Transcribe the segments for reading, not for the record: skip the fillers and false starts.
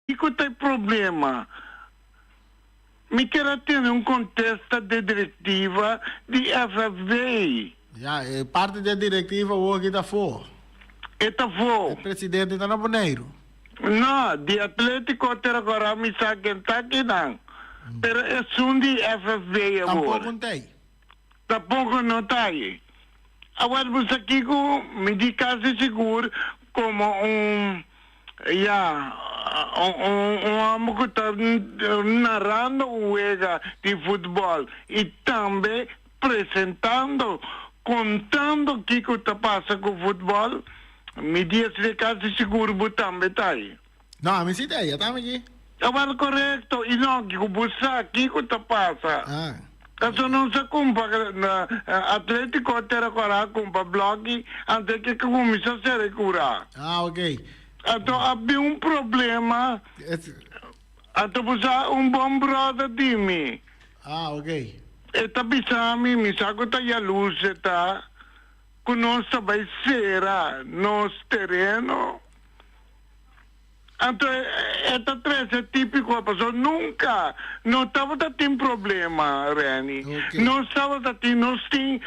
Kiko ta e problema? Mi kier a tene un kontesta d'e direktiva di FFB. Ya, e parti di e direktiva awor aki ta afó. E ta afó. E presidente ta na Boneiru. No, di Atletico Teragorá mi sa ken ta kinan, pero esun di FFB awor. Tampoko n'tei. Tampoko no ta ei. Awor bo sa kiko? Mi di kasi sigur komo un Ya, un homber cu ta narando un wega di futbol y tambe presentando, contando kico ta pasa cu futbol, mi di esei casi sigur bo tambe ta ahi. No, ami si ta ahi, ya tambe aki. Awel corecto, y no cu bo sa kico ta pasa. Pasobra nos a cumpra Atletico Teracora a cumpra bloki antes ke cuminsa sere cura. Ah, ok. Anto a bin un problema. Anto bo sa un bon brother di mi. Ah, ok. E ta bisa mi, mi sa cu ta yaluz e ta, cu nos ta bay sera nos tereno. Anto e ta trece tipico pasobra nunca no tabata tin problema Renny. Nos tabata tin nos tin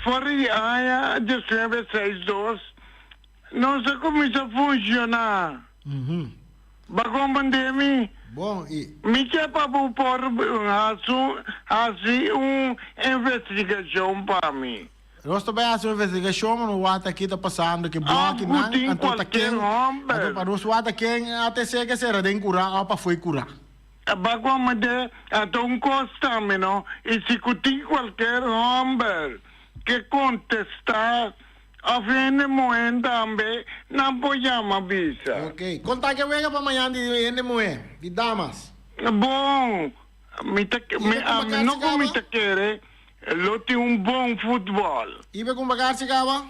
for di aña diesnuebe seis dos nos a cuminsa funciona. Ba comprende mi? Bon y. Mi ke pa bo por haci un investigacion pa mi. Nos ta bai hasi un investigashon pa nos wak ki ta pasando ki blokinan, anto ta ken, anto pa nos wak ta ken ATC ke sera den kura òf pa fo'i kura. Tabak wak mende anto un kos tambe no, i si ku tin kualker hòmber ke kontestá òf hende muhé tambe nan por yama bisa. Ok, konta ke wega pa mañan di hende muhé, di damas. Bon, mi ta, mi, ami no ku mi ta kere Lo tin un bon futbòl. Ibe ku bagarsi kaba?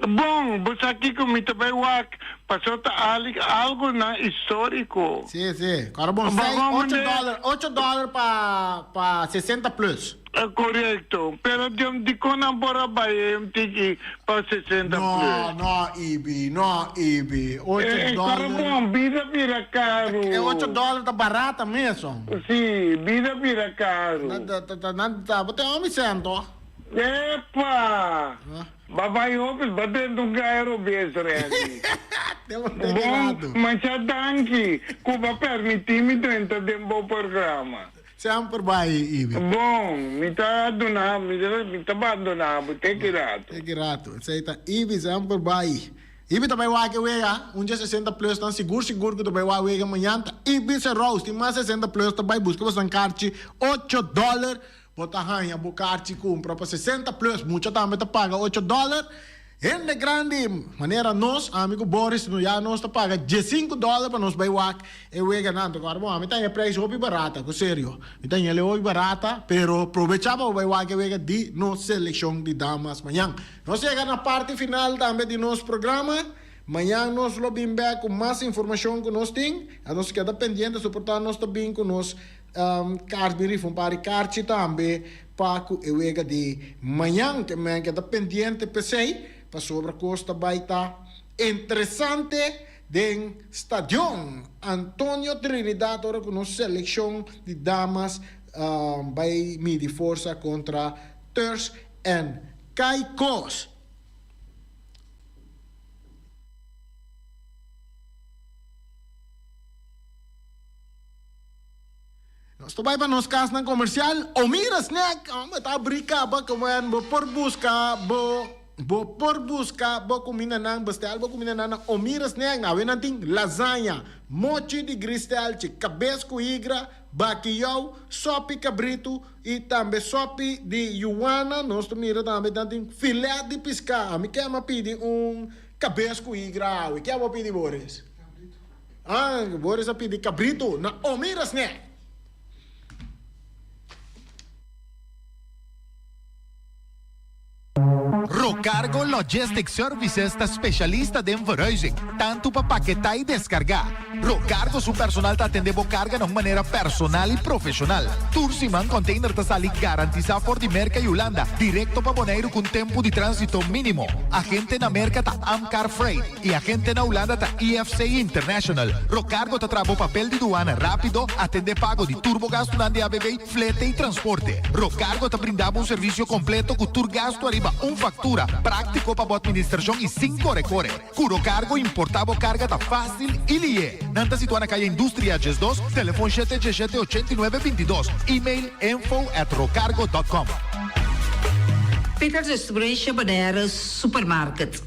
Bon, bo sa kiko mi ta bai wak, paso ta algo nan istoriko. Si, si. Kòrda bon, seis, ocho dòler, ocho dòler pa pa sesenta plus. Korekto. Pero dikon nan por a bai e un tiki pa sesenta plus? No, no, Ibi, no, Ibi. Ocho dòler. Kòrda bon, bida bira karu. E ocho dòler ta barata mesun. Sí, bida bira karu. Nan ta bo ten omi sento. Epa! Ba bai hopi, ba drenta un gaya robes, Randy. Bon, masha danki ku bo a permití mi drenta den bo programa. Semper bai, Ibi. Bon, mi ta duna, mi ta bandoná bo te ki rato. Te ki rato. Esei ta Ibi, semper bai. Ibi ta bai wak e wega, un dje 60 plus nan sigur sigur ku ta bai wak wega mañan ta Ibi Serous tin mas 60 plus ta bai buska boso nan karchi ocho dollar bo ta haña bo karchi kumpra pa 60 plus mucha tambe ta paga ocho dollar hende grandi manera nos ami ku Boris no ya nos ta paga diesinku dollar pa nos bai wak e wega nan ta bon ami ta haña prijs hopi barata ku serio mi ta haña hopi barata pero probecha pa bo bai wak e wega di nos selekshon di damas mañan. Nos yega na parti final tambe di nos programa. Mañan nos lo bin bek ku mas informashon ku nos tin. A nos keda pendiente soportá nos ta bin ku nos kart bin rifa un par di karchi tambe pa ku e wega di mañan. Ke men keda pendiente p'esei pasobra kos ta bai ta interesante den Stadion Antonio Trinidad ora ku nos selekshon di damas bai midi forsa kontra Turks and Caicos. Nos ta bai pa nos kasnan komersial. Omira Snack, hombre, ta abrí kaba ku bo por buska bo bo por buska bo kumindanan, bestel bo kumindanan na Omira Snack. Awe nan tin lasaña, mochi di gristelchi, kabes ku higra, bakiyou, sopi kabritu, I tambe sopi di yuana, nos ta mira tambe nan tin filet di piská. Ami ke a pidi un kabes ku igra awe. Ke abo a pidi, Boris? Kabritu. Ah, Boris a pidi kabritu na Omira Snack. Rocargo Logistics Services ta specialista den verhuizing, tanto pa paketá i deskargá. Rocargo su personal ta atendé bo karga na un manera personal i profeshonal. Tur siman container ta sali garantisá for di Merka i Hulanda direkto pa Boneiru ku un tempu di tránsito mínimo. Agente na Merka ta Amcar Freight. I agente na Hulanda ta IFC International. Rocargo ta traha bo papel di duana rápido, atendé pago di tur bo gastunan di ABV, flete i transporte. Rocargo ta brinda bo un servisio kompleto ku tur gastu ariba un faktura, práktiko pa bo atministrashon i sin kore kore. Ku Rocargo importá bo karga ta fásil i lié. Nan ta situá na Kaya Industria 12, telefon shete djeshete 89 22, email info at rocargo dot com. Peters Distribution Bonaire Supermarket.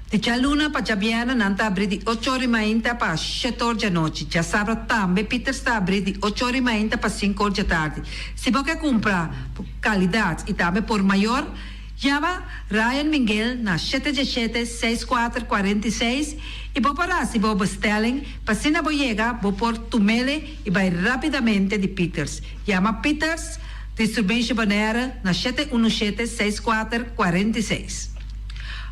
Di djaluna pa djabièrnè nan ta abrí di ocho or i mainta pa shete or djanochi. Djasabra tambe Pieters ta abrí di ocho or i mainta pa sinku or djatardi. Si bo ke kumpra kalidat i tambe por mayor, yama Ryan Minguel na shete djeshete, seis kuater, 46 i bo por hasi bo bestelling pa asina bo yega bo por tumele i bai rápidamente di Pieters. Yama Pieters Distribution Bonaire na shete unu shete, seis kuater, 46.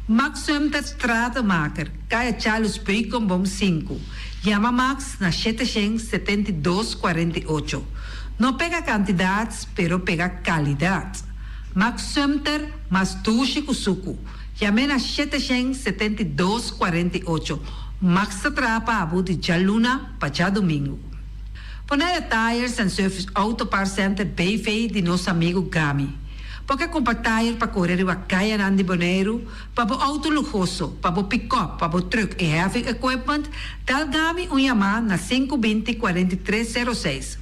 Max Sumter Stratenmaker, Kaya Charles Beukenboom sinku. Yama Max na 772 48. No pega kantidat, pero pega kalidat. Max Sumter mas dushi ku suku. Yam'é na 772 48. Max ta traha pa bo di djaluna pa djadumingu. Bonaire Tires and Service Auto Parts Center BV di nos amigu Gami. Bo ke kumpra tayer pa kore riba kayanan di Boneiru, pa bo outo luhoso, pa bo pikòp, pa bo trùk i heavy equipment, dal Gami un yamá na 5 20 43 06.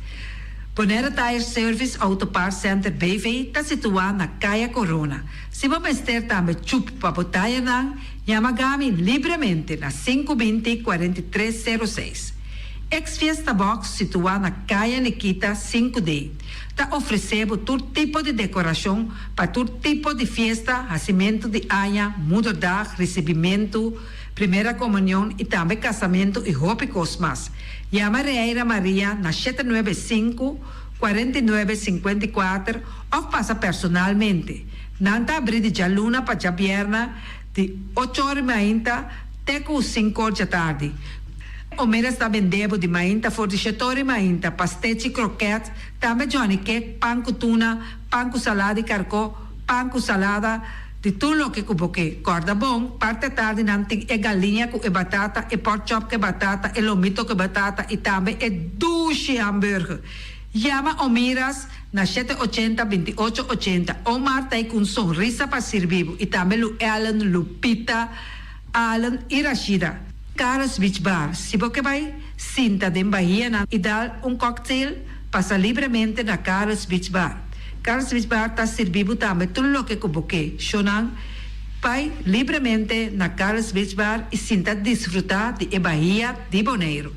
Bonaire Tire Service Auto Parts Center BV ta situá na Kaya Korona. Si bo mester tambe chup pa bo tayernan, yama Gami libremente na 5 20 43 06. Ex Fiesta Box situá na Kaya Nikita 5 D. Ta ofresé bo tur tipo di dekorashon pa tur tipo di fiesta, hasimentu di aña, moederdag, risibimentu, primera komunion i tambe kasamentu i hopi kos mas. Yama Reira Maria na 7 9 5, 49 54 òf pasa personalmente. Nan ta abrí di djaluna pa djabièrnè di 8 or mainta te ku 5 or djatardi. Omeras ta bende bo di mainta for di 7 or mainta, pastechi, kroket, tambe johnny cake, pan ku tuna, pan ku salada di karkó, pan ku salada, di tur loke ku bo ke. Kòrda bon, parti atardi nan tin e galiña ku e batata, e pork chop ku e batata, e lomito ku e batata i tambe e dushi hamburger. Yama Omiras na 7 80 28 80. Omar ta ku un sonrisa pa sirbi bo i tambe Lu Ellen, Lupita, Allen i Rashida. Carlos Beach Bar. Si bo ke bai sinta den bahianan i dal un cocktail, pasa libremente na Carlos Beach Bar. Carlos Beach Bar ta sirbi bo tambe tur loke ku bo ke. Shonnan bai libremente na Carlos Beach Bar i sinta disfrutá di e bahia di Boneiru.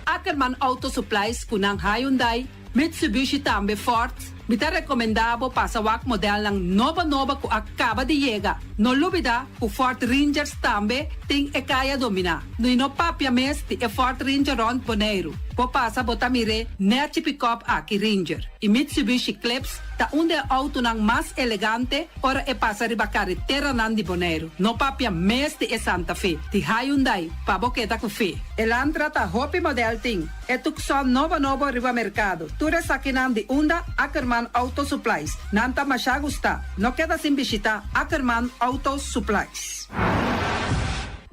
Ackerman Auto Supplies ku nan Hyundai, Mitsubishi tambe Ford, mi ta rekomendá bo pasa wak modelnan nobo nobo ku a kaba di yega. No lubidá ku Ford Rangers tambe tin e kaya dominá. I no papia mes di e Ford Ranger rònt Boneiru. Bo pasa bo ta mir'é nèchi pick-up aki Ranger. I Mitsubishi Eclipse ta un di e outonan mas elegante ora e pasa riba kareteranan di Boneiru. No papia mes di e Santa Fe, di Hyundai, pa bo keda ku fe. Elantra ta hopi model tin. E Tucson nobo nobo riba merkado. Tur esakinan di unda Ackerman Auto Supplies. Nan ta masha gusta. No keda sin bishitá Ackerman Auto Supplies.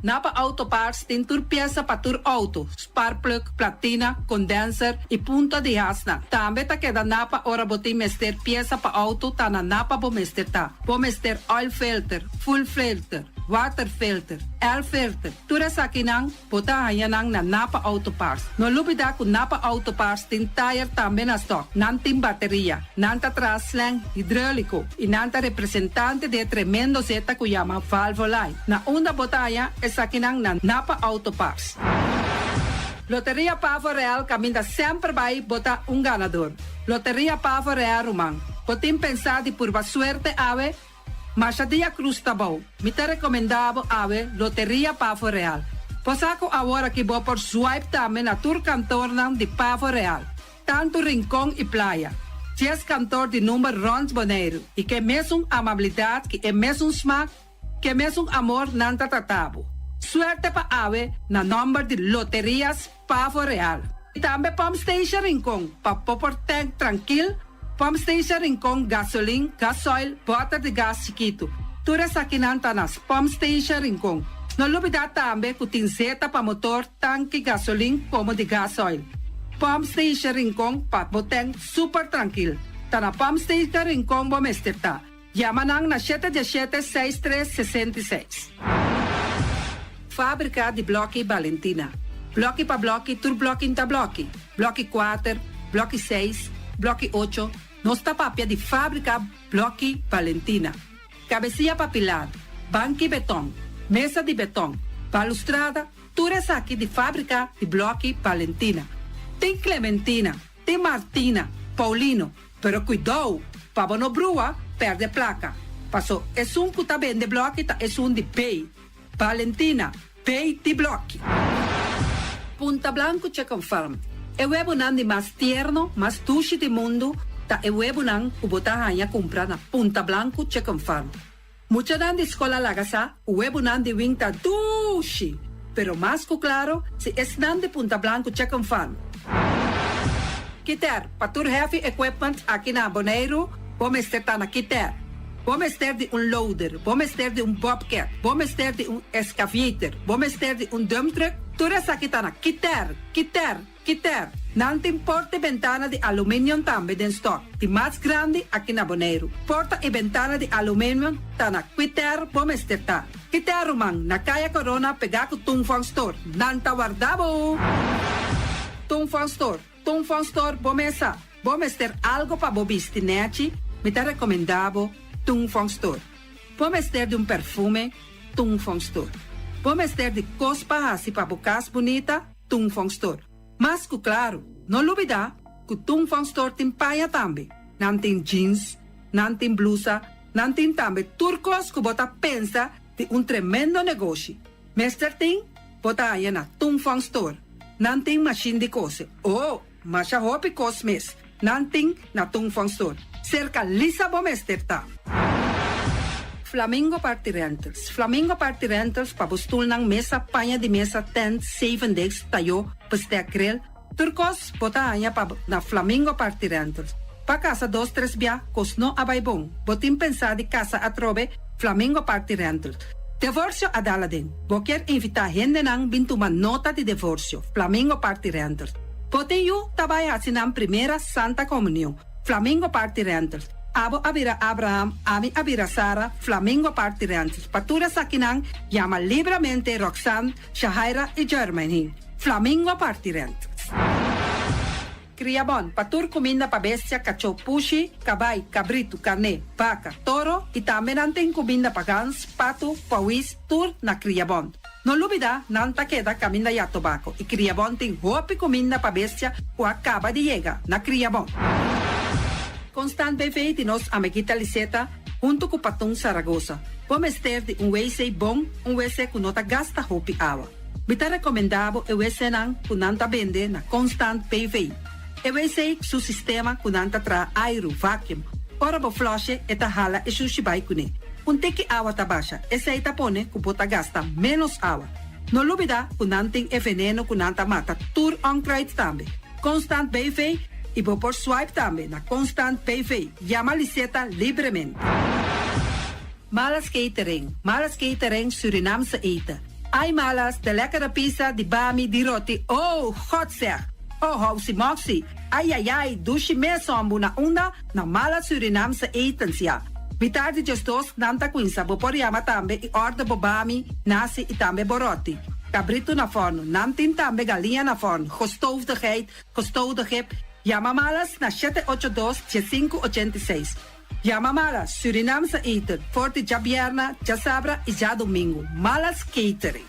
Napa Auto Parts tin tur piesa pa tur outo, spark plug, platina, condenser i punta di hasnan. Tambe ta keda Napa ora bo tin mester piesa pa outo ta na Napa bo mester ta. Bo mester oil filter, fuel filter, water filter, air filter. Tur esakinan bo ta haña nan na Napa Auto Parts. No lubidá ku Napa Auto Parts tin tire tambe na stock. Nan tin bateria. Nan ta traha slang hidráuliko i nan ta representante di e tremendo zeta ku yama Valvoline. Na unda bo ta haña esakinan na Napa Auto Parts. Loteria Pavo Real kaminda semper bai bo ta un ganador. Loteria Pavo Real ruman. Bo tin pensá di purba suerte awe? Masha dia krus ta bou. Mi ta rekomendá bo awe Loteria Pavo Real. Bo sa ku awor aki bo por swipe tambe na tur kantornan di Pavo Real. Tantu Rincon i Playa. Dies kantor di number rònt Boneiru i ku e mesun amabilidat, ku e mesun smak, ku e mesun amor nan ta trata bo. Suerte pa awe na nòmber di Loterias Pavo Real. I tambe Pump Station Rincon pa bo por tank trankil, Pump Station Rincon gasolin, gasoil, bòter di gas chikitu. Tur esakinan ta na Pump Station Rincon. No lubidá tambe ku tin zeta pa motor, tanki gasolin komo di gasoil. Pump Station Rincon pa bo tank super trankil. Ta na Pump Station Rincon bo mester ta. Yama nan na shete diesshete seis tres 66. Fábrika di blòki Balentina. Blòki pa blòki tur blòki n'ta blòki. Blòki kuater, blòki seis, blòki ocho, nos ta papia di fábrika blòki Balentina. Kabesia pa pilar, banki betòn, mesa di betòn, balustrada, tur esaki di fábrika di blòki Balentina. Tin Clementina, tin Martina, Paulino, Pero kuidou, pa bo no brua, pèrdè plaka. Paso esun ku ta bende blòki ta esun di B. Valentina, B di blòki. Punta Blanco Chicken Farm, E webunan di mas tierno, mas dushi di mundu ta e webunan ku bo ta haña kumpra na Punta Blanco Chicken Farm. Muchanan di skol a laga sa ku webunan di wing ta dushi, pero mas ku klaro si esnan di Punta Blanco Chicken Farm. Kiter, pa tur heavy equipment aki na Boneiru, bo mester ta na Kiter. Bo mester di un loader, bo mester di un bobcat, bo mester di un excavator, bo mester di un dump truck, tur esaki ta na Kiter, Kiter. Kiter, nan tin porta i bentana di aluminium tambe den stock, di mas grandi aki na Boneiru. Porta i bentana di aluminium ta na Kiter bo mester ta. Kiter ruman, na Kaya Corona pegá ku Tung Fong Store. Nan ta warda bo! Tung Fong Store, Tung Fong Store bo mesa. Bo mester algo pa bo bisti nechi, mi ta rekomendá bo Tung Fong Store. Bo mester di un perfume, Tung Fong Store. Bo mester di kos pa hasi pa bo kas bunita, Tung Fong Store. Mas ku klaru, no lubidá ku Tung Fong Store tin paña tambe. Nan tin jeans, nan tin blusa, nan tin tambe tur kos ku bo ta pensa di un tremendo negoshi. Mester tin, bo ta haña na Tung Fong Store. Nan tin mashin di kose. Oh, masha hopi kos mes nan tin na Tung Fong Store. Serka Lisa bo mester ta. Flamingo Party Rentals Flamingo Party Rentals pa bo stulnan, mesa, paña di mesa, tent, zevendegs, tayó, bestek, grill, tur kos bo ta haña pa na Flamingo Party Rentals. Pa kasa dos tres bia kos no a bai bon, bo tin pensá di kasa atrobe, Flamingo Party Rentals. Devorsio a dal aden, bo kier invitá hendenan bin tuma nota di devorsio, Flamingo Party Rentals. Bo tin yu ta bai hasi nan primera Santa Komunion, Flamingo Party Rentals. Abo a bira Abraham, ami a bira Sara, Flamingo Party Rentals. Pa tur esakinan, yama libramente Roxanne, Shahaira i Jermaine. Flamingo Party Rentals. Kriabon, pa tur kuminda pa bestia, kachó, pushi, kabai, kabritu, karné, baka, toro i tambe nan tin kuminda pa gans, patu, pawis, tur na Kriabon. No lubida, nan ta keda kaminda ya tobako i Kriabon tin hopi kuminda pa bestia ku a kaba di yega na Kriabon. Constant BV di nos amiguita Liseta huntu ku Patun Saragosa. Bo mester di un wc bon, un wc ku no ta gasta hopi awa. Mi ta rekomendá bo e wcnan ku nan ta bende na Constant BV. E wc su sistema ku nan ta traha airu, vacuum. Ora bo flush'e e ta hala e shushi bai kuné. Un tiki awa ta basha, esei ta pone ku bo ta gasta ménos awa. No lubidá ku nan tin e veneno ku nan ta mata tur onkruid tambe. Constant BV i bo por swipe tambe na Constant BV. Yama Liseta libremente. Malas Catering, Malas Catering Surinaamse eten. Ai Malas, de lekkere pizza, di bami, di roti, oh, God zeg! Oh, housi moxi, ai ai ai, dushi mes hombu na unda? Na Malas Surinaamse etens, ya. Mitar di 12 nan ta cuinsa, bo por yama tambe y order bo bami, nasi y tambe bo roti. Cabrito na forno, nan tin tambe galiña na forno, gestoofde geit, gestoofde kip. Yama Malas na 782 1586. Yama Malas Surinaamse eten for di djabierna, djasabra y djadomingo. Malas Catering.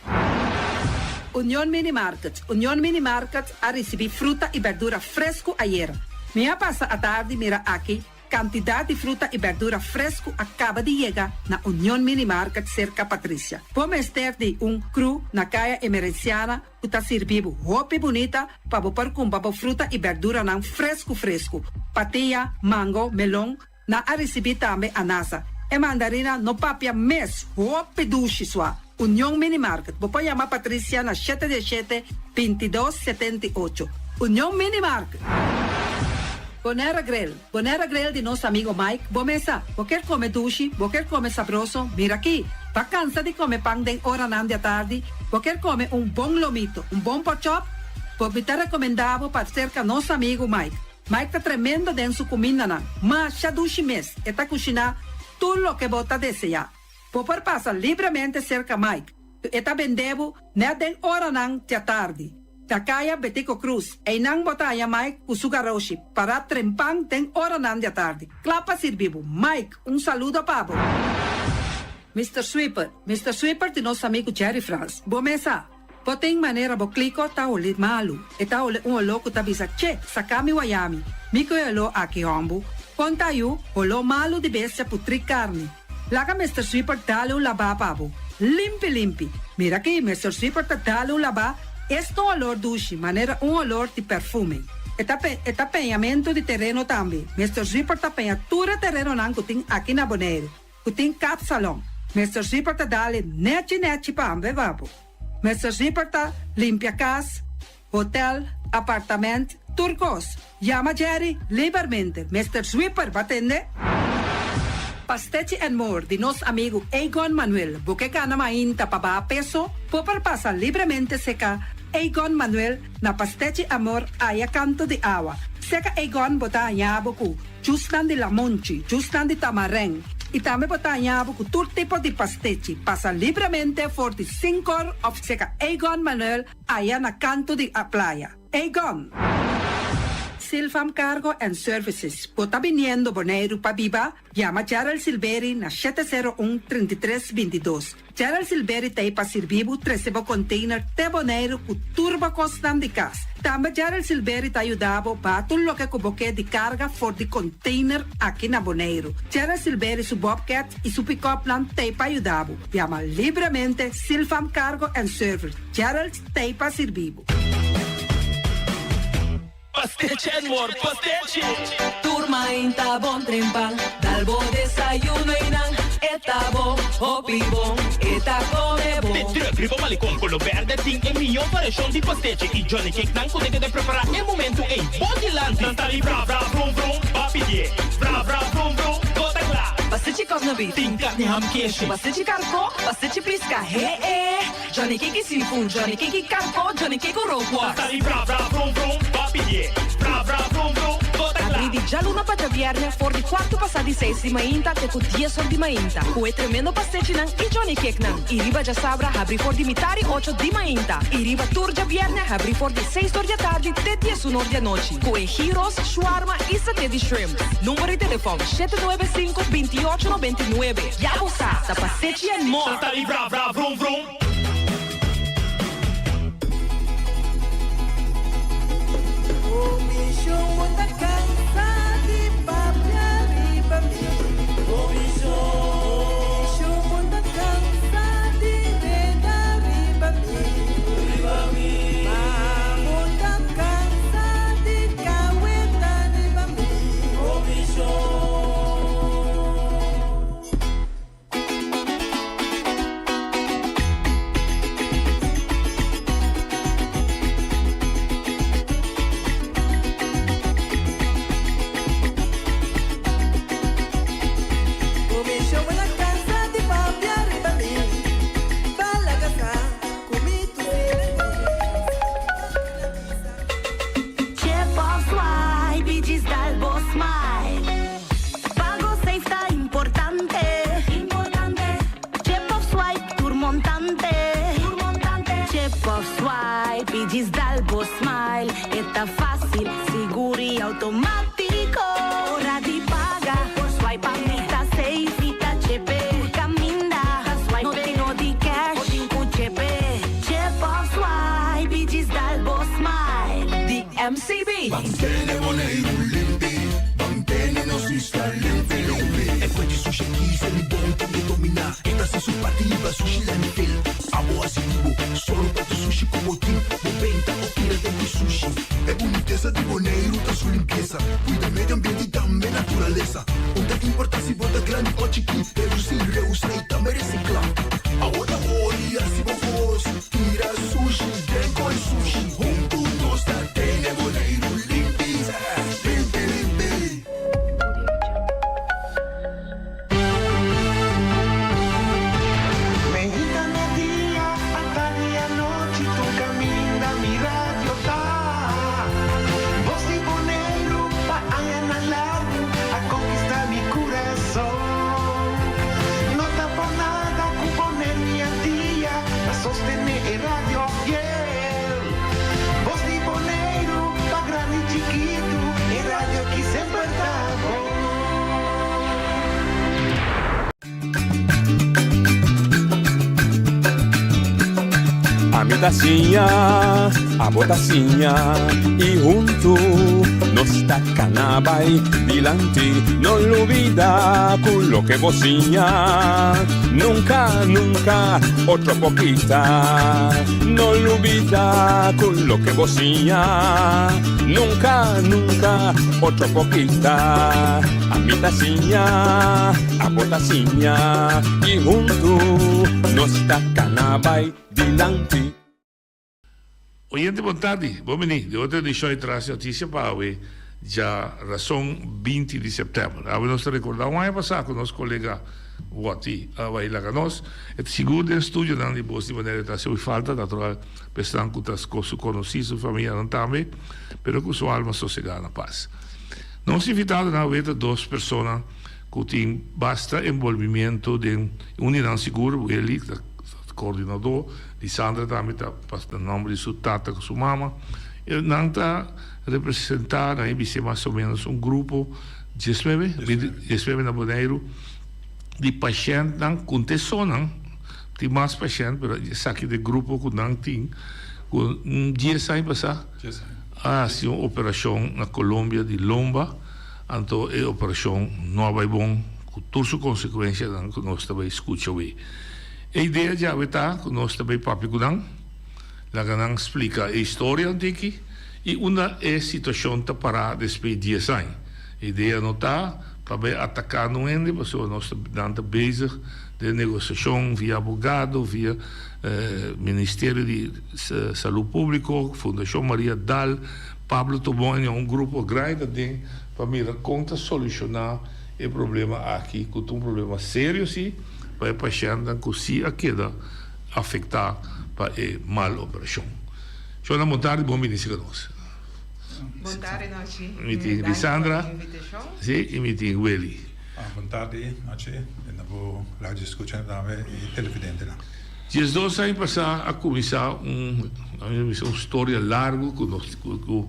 Union Mini Market Union Mini Market a ricibi fruta y berdura fresco ayera. Mi a pasa atardi mira aki. Kantidat di fruta i bèrdura fresku a kaba di yega na Union Mini Market serka Patricia. Bo mester di un kru na Kaya Emerenciana ku ta sirbi bo hopi bunita pa bo por kumpra bo fruta i bèrduranan fresku fresku. Patia, mango, melon, nan a risibí tambe anasa. E mandarina no papia mes, hopi dushi sua. Union Mini Market, bo por yama Patricia na shete diesshete, bintidos, setenti'ocho. Union Mini Market! Bonera Grill, Bonera Grill di nos amigo Mike, bo mesa, bo kier come dushi, bo kier come sabroso, mira aki! Ba cansa di come pan den oranan di atardi, bo kier come un bon lomito, un bon porkchop? Bo mi ta recomenda bo pa cerca nos amigo Mike. Mike ta tremendo den su cumindanan, masha dushi mes, e ta cushina tur loke bo ta desea. Bo por pasa libremente serka Mike, ku e ta bende bo nèt den oranan djatardi. Na kaya Betico Cruz, einan bo ta haña Mike ku su garoshi pará trempan den oranan djatardi, kla pa sirbi bo. Mike, un saludo pa bo! Mister Sweeper, Mister Sweeper di nos amigu Jerry Frans. Bo mesa, Bo tin manera bo kliko ta holi malu. E ta holi un oló ku ta bisa, Che, saka mi wayami. Mi ku e oló aki hòmbu. Kon ta yu, holó malu di bestia putrí karni. Laga Mister Sweeper dale un labá pa bo. Limpi limpi. Mira aki, Mister Sweeper ta dale un labá, esta un olor dushi, manera un olor di perfume. E ta e ta peñamentu di tereno tambe. Mister Sweeper ta peña tur e terenonan ku tin aki na Boneiru. Ku tin kapsalon. Mister Sweeper ta dale nechi nechi pa hambe babo. Mister Sweeper ta limpia kas, hotel, apartament, tur kos. Yama Jerry libermente. Mister Sweeper ba tende? Pastechi and More di nos amigu Egon Manuel. Bo ke gana mainta pa baha peso? Bo por pasa libremente seka Egon Manuel na Pastechi Amor aya kanto di awa. Seka Egon bo ta haña bo ku Jusnan di lamonchi, jusnan di tamarèn i tambe bo ta haña bo ku tur tipo di pastechi. Pasa libremente for di Sinkor òf seka Egon Manuel aya na kantu di a playa. Egon! Silfam Cargo and Services, bo ta biniendo Boneiru pa biba? Yama Gerald Silberi na 701 33 22. Gerald Silberi ta ei pa sirbi bo trese bo container te Boneiru ku tur bo kosnan di kas. Tambe Gerald Silberi ta yuda bo baha tur loke ku bo ke di karga for di container aki na Boneiru. Gerald Silberi su bobcat i su pickupnan ta ei pa yuda bo. Yama libremente Silfam Cargo and Service. Gerald ta ei pa sirbi bo. Pastechi and more pastechi! Tur mainta bon trempan, dal bo desayuno y nan e ta bon, hopi bon, e ta come bon. De truck riba malecon color berde tin e miyo variacion di pastechi y johnny cake nan cu ta keda prepara e momento ey bo dilanti. Nan ta di bra bra brum brum, ba pidie, bra bra brum brum, bo ta cla. Pastechi cosna beef. Tin carni ham keshi. Pastechi carco, pastechi pisca, he e. Johnny Cake seafood, Johnny Cake karko, Johnny Cake rookworst. Ta di bra bra vrum vrum, ba pidié. Bra bra vrum vrum, bo ta kla. Abrí di djaluna pa djabièrnè for di kuartu pasá di seis di mainta te ku dies or di mainta, ku e tremendo pastechinan i Johnny Cakenan. I riba djasabra habrí for di mitar i ocho di mainta. I riba tur djabièrnè habrí for di seis or di atardi te diesun or di anochi, ku e gyros, shawarma i saté di shrimp. Number di telefòn, shete nuebe sinku, bintiocho nobentinuebe. Ya bo sa, ta pastechi and more! Ta di bra bra vrum vrum. Pago safe ta importante. Chip of swipe tur montante. Chip of swipe i djis dal bo smile. E ta fácil, sigur i automático. Ora di paga por swipe a mi ta safe. Mi ta chepe tur caminda. No tin no di cash, bo tin cu chepe. Chip of swipe i djis dal bo smile. Di MCB. Ban tene Boneiru limpi, ban tene nos. Sushi ta limpi limpi. E fuente sushi aki Selibon tambe dominá. E ta hasi su parti riba sushi landfill. Abo hasi di bo, sòru pa tur sushi ku bo tin. Bo benta òf tira den ku sushi. E bunitesa di Boneiru ta su limpiesa. Kuida medio ambiente i tambe naturalesa. Un ta importá si bo ta grandi òf chikí. Redusí, reusá i tambe resiklá. Abo ta hori hasi bo kos. Tira sushi den koi sushi. Huntu nos ta tene Boneiru limpi. Limpi limpi. Meinta media, atardi anochi tur caminda mi radio ta. Bos di Boneiru pa añanan largu a conquista mi curason. No ta por nada cu Boneiru y Antia ta sostene e radio fiel. Bos di Boneiru pa grandi y chikitu e radio ki semper ta bon. Ami ta siña, abo ta siña y huntu nos ta cana bay dilanti. No lubida cu loke bo siña nunca, nunca otro por kita. No lubida cu loke bo siña nunca, nunca otro por kita. Ami ta siña, abo ta siña y huntu nos ta cana bay dilanti. Oyente bon tardi, bon bini den otro edicion di Tras di Noticia pa awe dja rason 20 di september. Awe nos ta recorda un aña pasa cu nos colega Watty a bay laga nos. E ta sigur den studionan di Bos di Manera e ta haci hopi falta, natural pa esnan cu ta su conoci, su famianan tambe, pero cu su alma sosega na paz. Nos invitadonan awe ta dos persona cu tin basta envolvimiento den un di nan sigur, Willy ta coordinador, Lisandra tambe ta pas na nomber di su tata cu su mama. Nan ta representa, nan e bis'e mas o menos un grupo diesnuebe, diesnuebe na Boneiru, di pashentnan cu tesonan, tin mas pashent pero esaki ta e grupo cu nan tin cu un dies aña pasa. A hasi un operashon na Colombia di lomba, anto e operashon no a bai bon ku tur su konsekuensianan ku nos ta bai skucha awe. E idea djawe ta ku nos ta bai papia ku nan, laga nan splika e historia un tiki i unda e situashon ta pará despues dies aña. E idea no ta pa bai ataká nun hende pasobra nos ta nan ta bezig den negosiashon via abogado, via Ministerio di Salud Publico, Fundacion Maria Dal, Pablo Tobon en un grupo grandi ta den pa mira con ta soluciona e problema aki cu ta un problema serio si pa e pashentnan cu si a keda afecta pa e mal operacion. Shona bon tardi bon bini sica nos. Bon tardi Nochi. Mi tin Lisandra si y mi tin Willy. Bon tardi Nochi y na bo radio escuchanan tambe y televidentenan. 12 aña pasá a kuminsá un, ami ta bisa un storia largu ku nos ku ku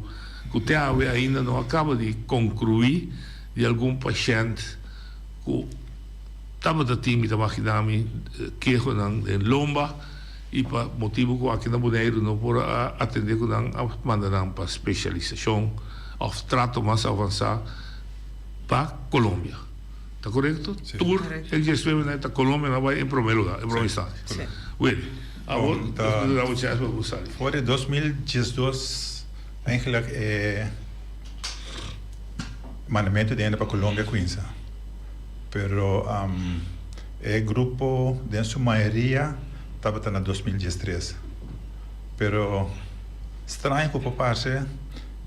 ku te awe ainda no a kaba di konkluí di algun pashènt ku tabata tin, mi ta maginá mi, kehonan den lomba i pa motibu ku aki na Boneiru no por a atendé ku nan a manda nan pa spesialisashon òf trato mas avansá pa Colombia. Ta korekto? Sí. Tur e diesnuebe ta Colombia nan bai en prome lugar, en prome instancia. Sí. Willy, awor nos ta da bo chance pa bo sali. For di 2012 eigenlijk e mandamento di hende pa Colombia cuinsa. Pero e grupo den su mayoria tabata na 2013. Pero straño cu por parce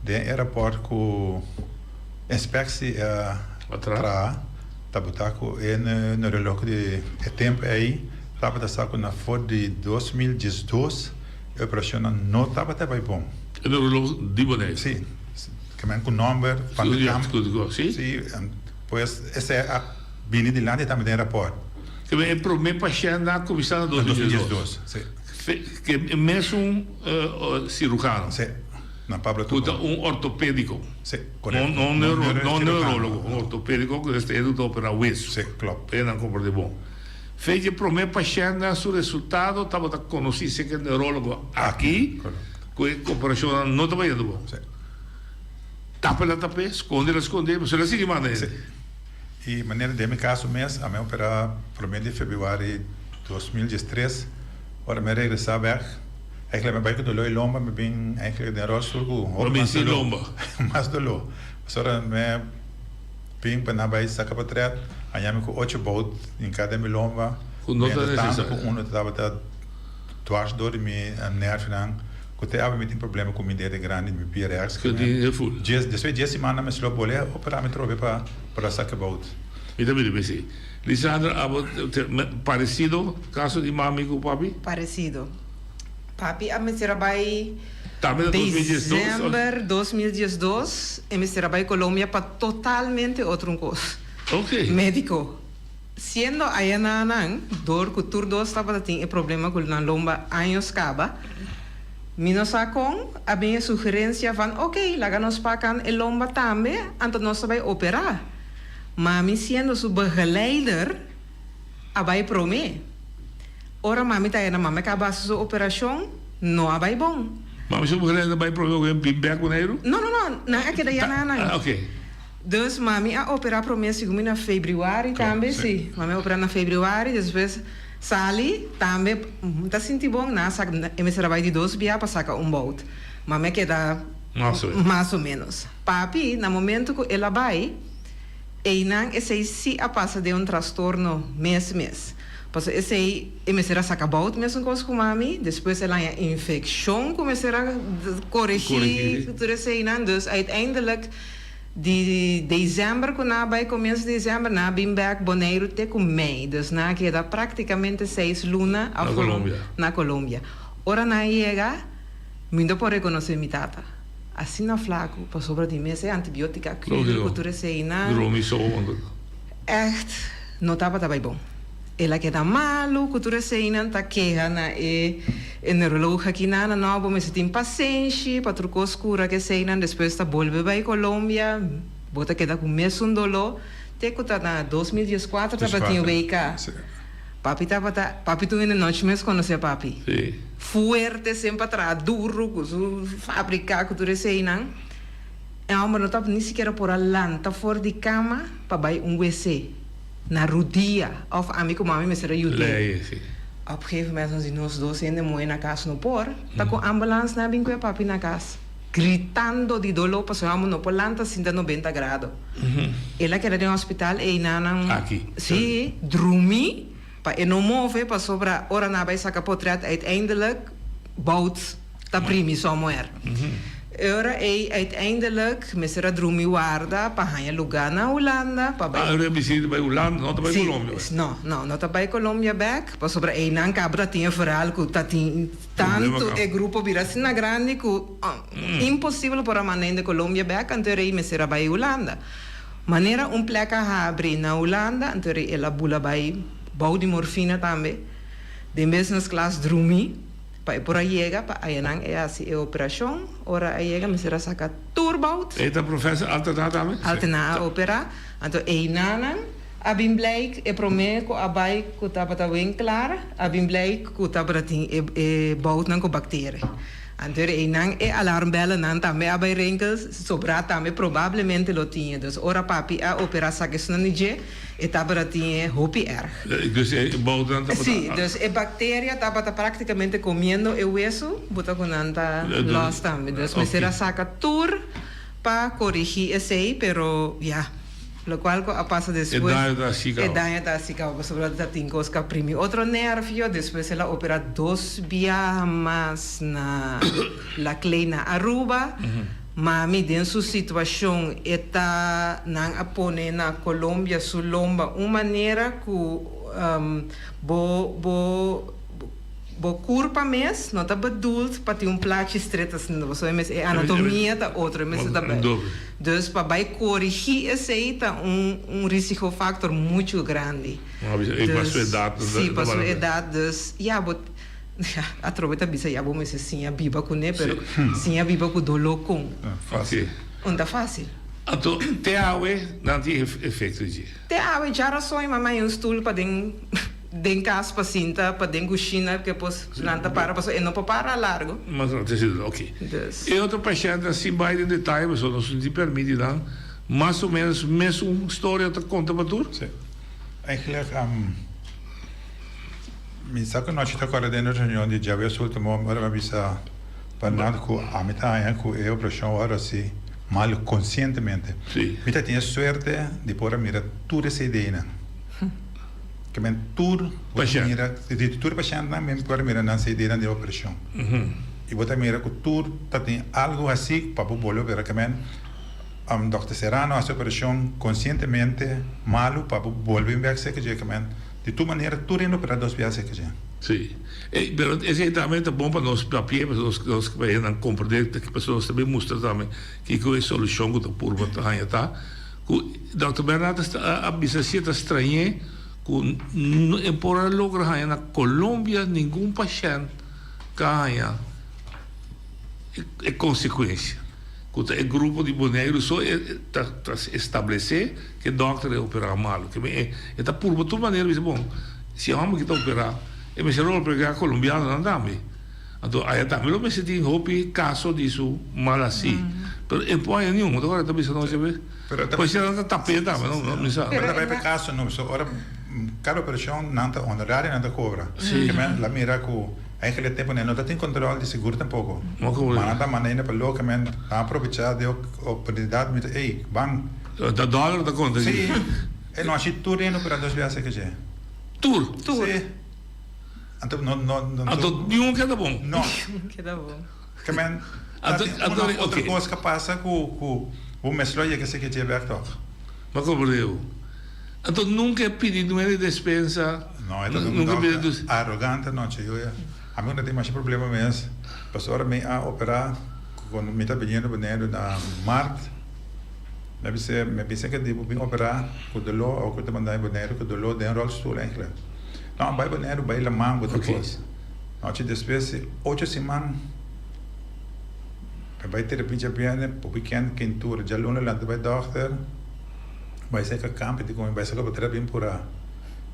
den e rapport cu Inspectie a traha tabata cu e neuroloog di e tempo ey tabata sa cu na for di 2012 e operacionnan no tabata bay bon. E neuroloog di Bonaire? Si, ke men cu nomber van de kamp. Si? Si, pues esey a bini dilanti tambe den e rapport. Ke men e prome pashent a cuminsa na 2012? Si. Ke e mesun cirujano? Si. Na Pablo Ku ta un ortopédiko. Sí, korekto. No, no neuro, no neurólogo, un ortopédiko ku esei ta operá wesu. Sí, klòp. P'e nan komprendé bon. Fe dje promé pashèntnan su resultado tabata konosí serka e neurólogo aki ku e operashonnan no ta bayendo bon. Sí. Tapa el a tap'é, skonde el a skond'é, pasobra el a sigui manda hende. Sí. I manera den mi kaso mes, ami a operá promé di febrüari 2013, ora mi a regresá bèk, eigenlijk mi a bai ku doló i lomba, mi bin eigenlijk den ròlstoel ku hopi mas doló, mas doló. Pasobra mi a bin pa nan bai saka potrèt, haña mi ku ocho bout hinká den mi lomba, mientras tanto ku unu tabata dwars dor di mi nèrvionan, Ku te awe mi tin problema ku mi dede grandi di mi pia rechts. Ku tin heful. Djes, despues djes simana mi slop bole a opera mi trobe pa pa saka bout. Mi ta bira besi. Lisandra abo te paresido kaso di mami ku papi? Paresido. Papi a mester a bai Tambe na 2012 of? December 2012 e mester a bai Colombia pa totalmente otro un kos. Ok. Medico. Siendo aya na nan, dor ku tur dos tabata tin e problema ku nan lomba años kaba, mi no sa kon a bin e sugerensia van ok, laga nos pakan e lomba tambe, anto nos ta bai operá. Mami siendo su begeleider a bai promé. Ora mami ta aya na mami a kaba hasi su operashon, no a bai bon. Mami su begeleider a bai promé ku e bin bèk Boneiru? No, no, no, nan a keda ya na nan. Ah, ok. Dus mami a opera prome segun mi na februari tambe si mami a opera na februari despues sali tambe ta sinti bon na sak e mester a bai di dos bia pa saka un bout mami a keda mas o menos papi na momento ku el a bai einan esei si a pasa den un trastorno mes mes pasobra esei e mester a saka bout mesun kos ku mami despues el haña infekshon ku mester a koregi tur eseinan dus uiteindelijk. Di december cu nan a bay comienzo di december nan a bin bek Boneiru te cu mei. Dus nan a keda practicamente seis luna Na Colombia. na Colombia. Ora nan a yega mi no por reconoce mi tata. Asina flaco pasobra di mes e antibiotica Logico. cu tur eseinan. Dromi so. Echt no tabata bay bon. El a keda malu ku tur eseinan ta keha na e e neuroloog aki na na no bo mester tin pasenshi pa tur kos kura ku eseinan despues ta bolbe bai Colombia bo ta keda ku mesun dolo te ku ta na 2014 tabatin WK papi tabata papi tur hende nochi mes konosé papi fuerte semper a traha duru ku su fabrika ku tur eseinan e homber no tabata ni sikiera por a lanta for di kama pa bai un wc. Na rudia of ami ku mami mester a yud'é. Lei, si. Op gegeven moment nos di nos dos hende muhé na kas no por. Ta ku ambulans nan a bin ku e papi na kas. Gritando di doló pasobra amo no por lanta sinta nobenta grado. El a keda den hospital einan nan. Aki. Si, drumí pa e no move pasobra ora nan a bai saka potret uiteindelijk bout ta primi somewhere. E ora ei uiteindelijk mester a drumi warda pa haña lugá na Hulanda pa bai. Ah, e bishita bai Hulanda, no ta bai Sí, Colombia bek. no, no, no ta bai Colombia bek, pasobra einan kaba ta tin e verhaal ku ta tin Problema tantu kaba. e grupo bira asina grandi ku imposibel por a manda hende Colombia bek, anto e rei mester a bai Hulanda. Manera un plek a habri na Hulanda, anto e rei el a bula bai bou di morfina tambe, den business class drumi. Pa e por a yega pa ayanan e hasi e operashon. Ora a yega mester a saka tur bout. E ta professor Altena tambe? Altena a operá. Anto einanan a bin blijk e promé ku a bai ku tabata wen klar a bin blijk ku tabata tin e e boutnan ku bakterie. Anto einan e alarmbellennan tambe a bai rinkel sobrá tambe probablemente lo tin e. Dus ora papi a operá saka esunnan di dje. E tabata tin e hopi erg. Dus e boutnan tabata. Sí, dus e bacteria tabata practicamente comiendo e wesu, bo ta cu nan ta los tambe. Dus mester a saca tur pa corigi esey, pero ya, locual cu a pasa despues. E daño ta haci caba. E daño ta haci caba, pasobra ta tin cos cu a primi otro nervio, despues el a opera dos biaha mas na La Klei na Aruba. Mami den su situacion e ta nan a pone na Colombia su lomba un manera cu bo bo bo curpa mes no ta bedoeld pa tin un plachi stret asina pasobra e mes e anatomia ta otro e mester ta dus pa bay corigi esey ta un un risico factor mucho grandi dus si pa su edad dus ya bo Atrobe ta bisa ya bo mester siña biba kuné, pero siña biba ku doló kon? Fásil. Un ta fásil. Anto te awe nan tin efekto dje? Te awe djarason e mama hay un stul pa den den kas pa sinta, pa den kushina ke pos nan ta para pasobra e no por para largo. Mas nan ta sinta, ok. Dus. E otro pashèntnan sin bai den detaye pasobra nos no tin pèrmit di nan. Mas o menos mesun storia ta konta pa tur? Sí. Eigenlijk mi sa ku nochi ta kòrda den e reunion di djaves ultimo ora mi a bisa pa nan ku ami ta haña ku e operashon wòrdu hasi malu konsientemente. Mi ta tin e suerte di por a mira tur e CD-nan. Ke men tur bo ta mira di tur e pashèntnan mi por a mira nan CD-nan di e operashon. I bo ta mira ku tur ta tin algu hasi pa bo bolbe opera. Ke men Dòkter Serrano hasi operashon konsientemente malu pa bo bolbe un bek seke dje. Ke men di tur manera tur hende opera dos biaha seke dje. Sí. Ey, pero esei tambe ta bon pa nos papia, pasobra nos nos pa hendenan komprendé, pasobra nos ta bin mustra tambe kiko e solushon ku ta purba ta haña ta. Ku Dòkter Bernard a bisa si e ta strañ'é ku no e por a logra haña na Colombia ningun pashènt ka haña e konsekuensia. Ku ta e grupo di Boneiru so e ta establesé ku e dòkter e operá malu. Ke men e ta purba tur manera bisa bon si e hòmber ki ta operá e mester a operá kolombianonan tambe. Anto aya tambe lo mester tin hopi kaso di su mal hasi. Pero e por haña niun. Ta ora ta bisa nos esei. Pues nan ta tap'é tambe no mi sa. Pero ta bai pa e kaso no. So ora kada operashon nan ta honorario nan ta kobra. Ke men la mira ku eigenlijk e tempo nan no ta tin kontrol di segur tampoko. Ma nan ta manda hende pa loke men nan a aprovecha di e oportunidat mi ta ey ban. Ta dòler ta konta aki. Si. E nochi tur hende opera dos biaha seke dje. Tur? Tur. Si. Anto no no no. Anto niun keda bon. No. Niun keda bon. Ke men ta tin un of otro kos ka pasa ku ku bo mes lo yega seke dje bek tog. Ma komprende bo. Anto nunka e pidi nuebe despensa. No e ta un dokter arogante anochi yo ya. Ami no tin masha problema mes pasobra ora mi a opera ku mi ta biniendo Boneiru na mart mi a bisa mi a bisa ke di bo bin opera ku doló o ku ta manda mi Boneiru ku doló den rolstoel eigenlijk. No, bai Boneiru, bai laman bo ta kos. Nochi despues di ocho siman, mi bai terapia djabièrnè pa wikènt kentura. Djaluna lanta bai dòkter, bai seka kamp, e di ku mi bai seka pa terapia purá.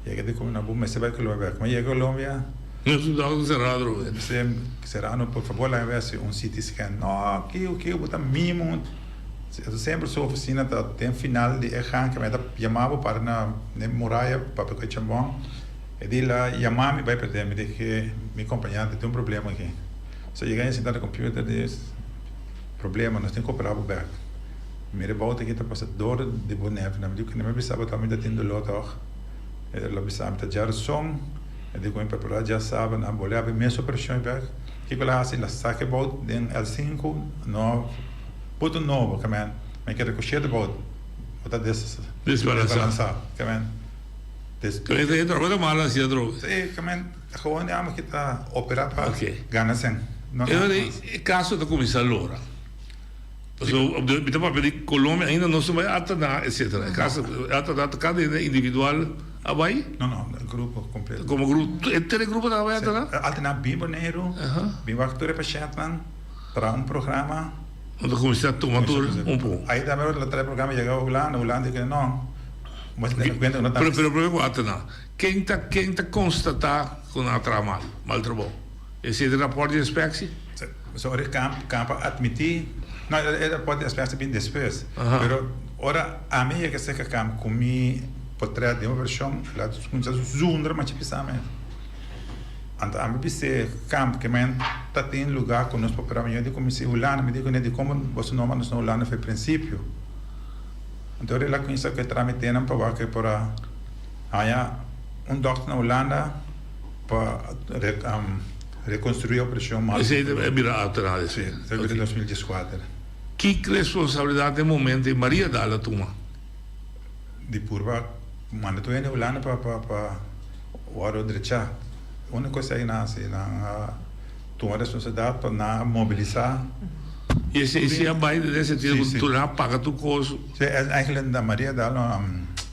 Yega di ku mi no bo mester bai Colombia bèk. Mi yega Colombia. No su dòkter Serrano atrobe. Mi bis'é, Serrano, por fabor laga mi bai hasi un CT scan. No, kico, kico, bo ta mimo. Semper su oficina ta den final di e gang ke mi ta yama bo para na e muraya papia ku e chambon. E di la yama mi bai perde mi di ke mi kompañante tin un problema aki. So yega e sinta na computer di problema nos tin ku opera bo bek. Mira e bout aki ta pasa dor di bo nervionan. Mi di ku mi bisa bo ta mi ta tin dolor tog. E lo bisa mi ta djarazon. E di ku mi prepara djasabra nan bole abi mes operashon bek. Kiko la hasi la saka e bout den L sinku no. Boto nobo, ke men, men kere ku shete bout, bo ta des, Desbalansa. Ke men, des. Ke men ta entra bo ta mal hacia droga. Si, ke men, ta gewoon di amo ki ta opera pa gana sen. No E ora e kaso ta kuminsá lora. Pasobra mi ta papia di Colombia ainda no su bai Altana etcetera. E kaso Altana ta kada hende individual a bai? No, no, grupo kompleto. Komo grupo, henter e grupo ta bai Altana? Altana bin Boneiru, bin wak tur e pashèntnan. Traha un programa. Bo ta kuminsá tuma tur un pon. Ahí tambe ora ta traha e programa yega Hulanda, Hulanda di no, bo mester tene kuenta ku no ta. Pero pero prome ku ata nan, ken ta ken ta konstatá ku nan a traha mal, mal trabou? Esei ta e rapòrt di inspeksie? So ora e kamp kamp a atmití, no e rapòrt di inspeksie bin despues, pero ora ami yega serka kamp ku mi potrèt den un vershon, el a kuminsá zundra machi pisá mes. Anto ami bis'é, Kamp, ke men ta tin lugá ku nos por pera. Mi di ku mi si Hulanda, mi di kuné, dikon boso no manda nos na Hulanda for e prinsipio? Anto ora el a kuminsá ku e trámitenan pa wak e por a haña un dòkter na Hulanda pa rekonstruí e operashon mas. Esei ta bira alta na Sí, esei bira 2014. Ki responsabilidat den momento ei Maria Daal a tuma? Di purba manda tur hende Hulanda pa pa wòrdu drechá. Úniko esei nan hasi, nan a tuma responsabilidat pa nan a mobilisá. I esei si a bai den e sentido ku tur nan a paga tur kos. Sí, eigenlijk na Maria Daal no.